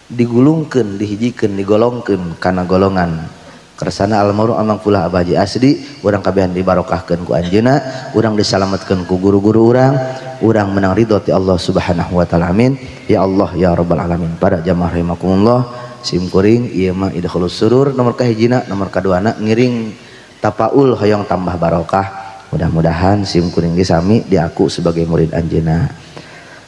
digulungkeun, dihijikeun, digolongkeun kana golongan kersana almarhum almangfulah Abah Haji Asdi, urang kabehan dibarokahkeun ku anjeunna, urang disalametkeun ku guru-guru urang, urang menang ridho ti Allah Subhanahu wa taala. Amin. Ya Allah ya Rabbal alamin. Para jamaah rahimakumullah, sim kuring ieu mah idkhulus surur nomor kahijina, nomor kaduana ngiring tapaul hoyong tambah barokah. Mudah-mudahan sim kuring ge sami diaku sebagai murid anjeunna.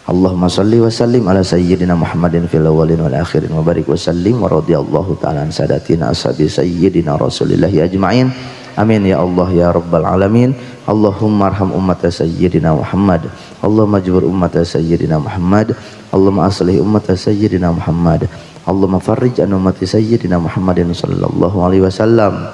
Allahumma salli wa sallim ala sayyidina Muhammadin fil awwalin wal akhirin wa barik wa sallim wa radhiyallahu ta'ala an sadatina ashabi sayyidina Rasulillahi ajma'in. Amin ya Allah ya Rabbal alamin. Allahumma arham ummata sayyidina Muhammad. Allahumma jbur ummata sayyidina Muhammad. Allahumma aslih ummata sayyidina Muhammad. Allahumma farrij an ummati sayyidina Muhammadin sallallahu alaihi wasallam.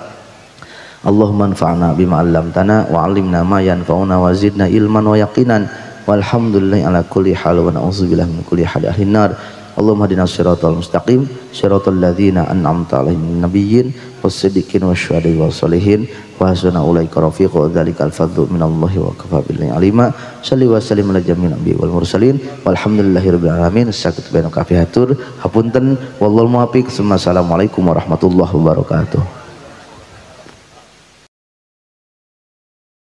Allahumma anfa'na bima 'allamtana wa 'allimna ma yanfa'una wa zidna ilman wa yaqinan. Walhamdulillah ala kulli hal wa na'udzubillah min kulli hal ahlin nar. Allahumma hadina siratal mustaqim siratal ladzina an'amta alaihim nabiyyin was-siddiqin wasyuhada'i wassalihin wa hasuna ulaika rafiqa wa dzalikal fadlu minallahi wa kafa billahi alima. Shalli wa sallim ala jami'il anbiya'i wal mursalin walhamdulillahi rabbil alamin. Sakit bainu kafihatur hapunten wallahu muwaffiq. Assalamualaikum warahmatullahi wabarakatuh.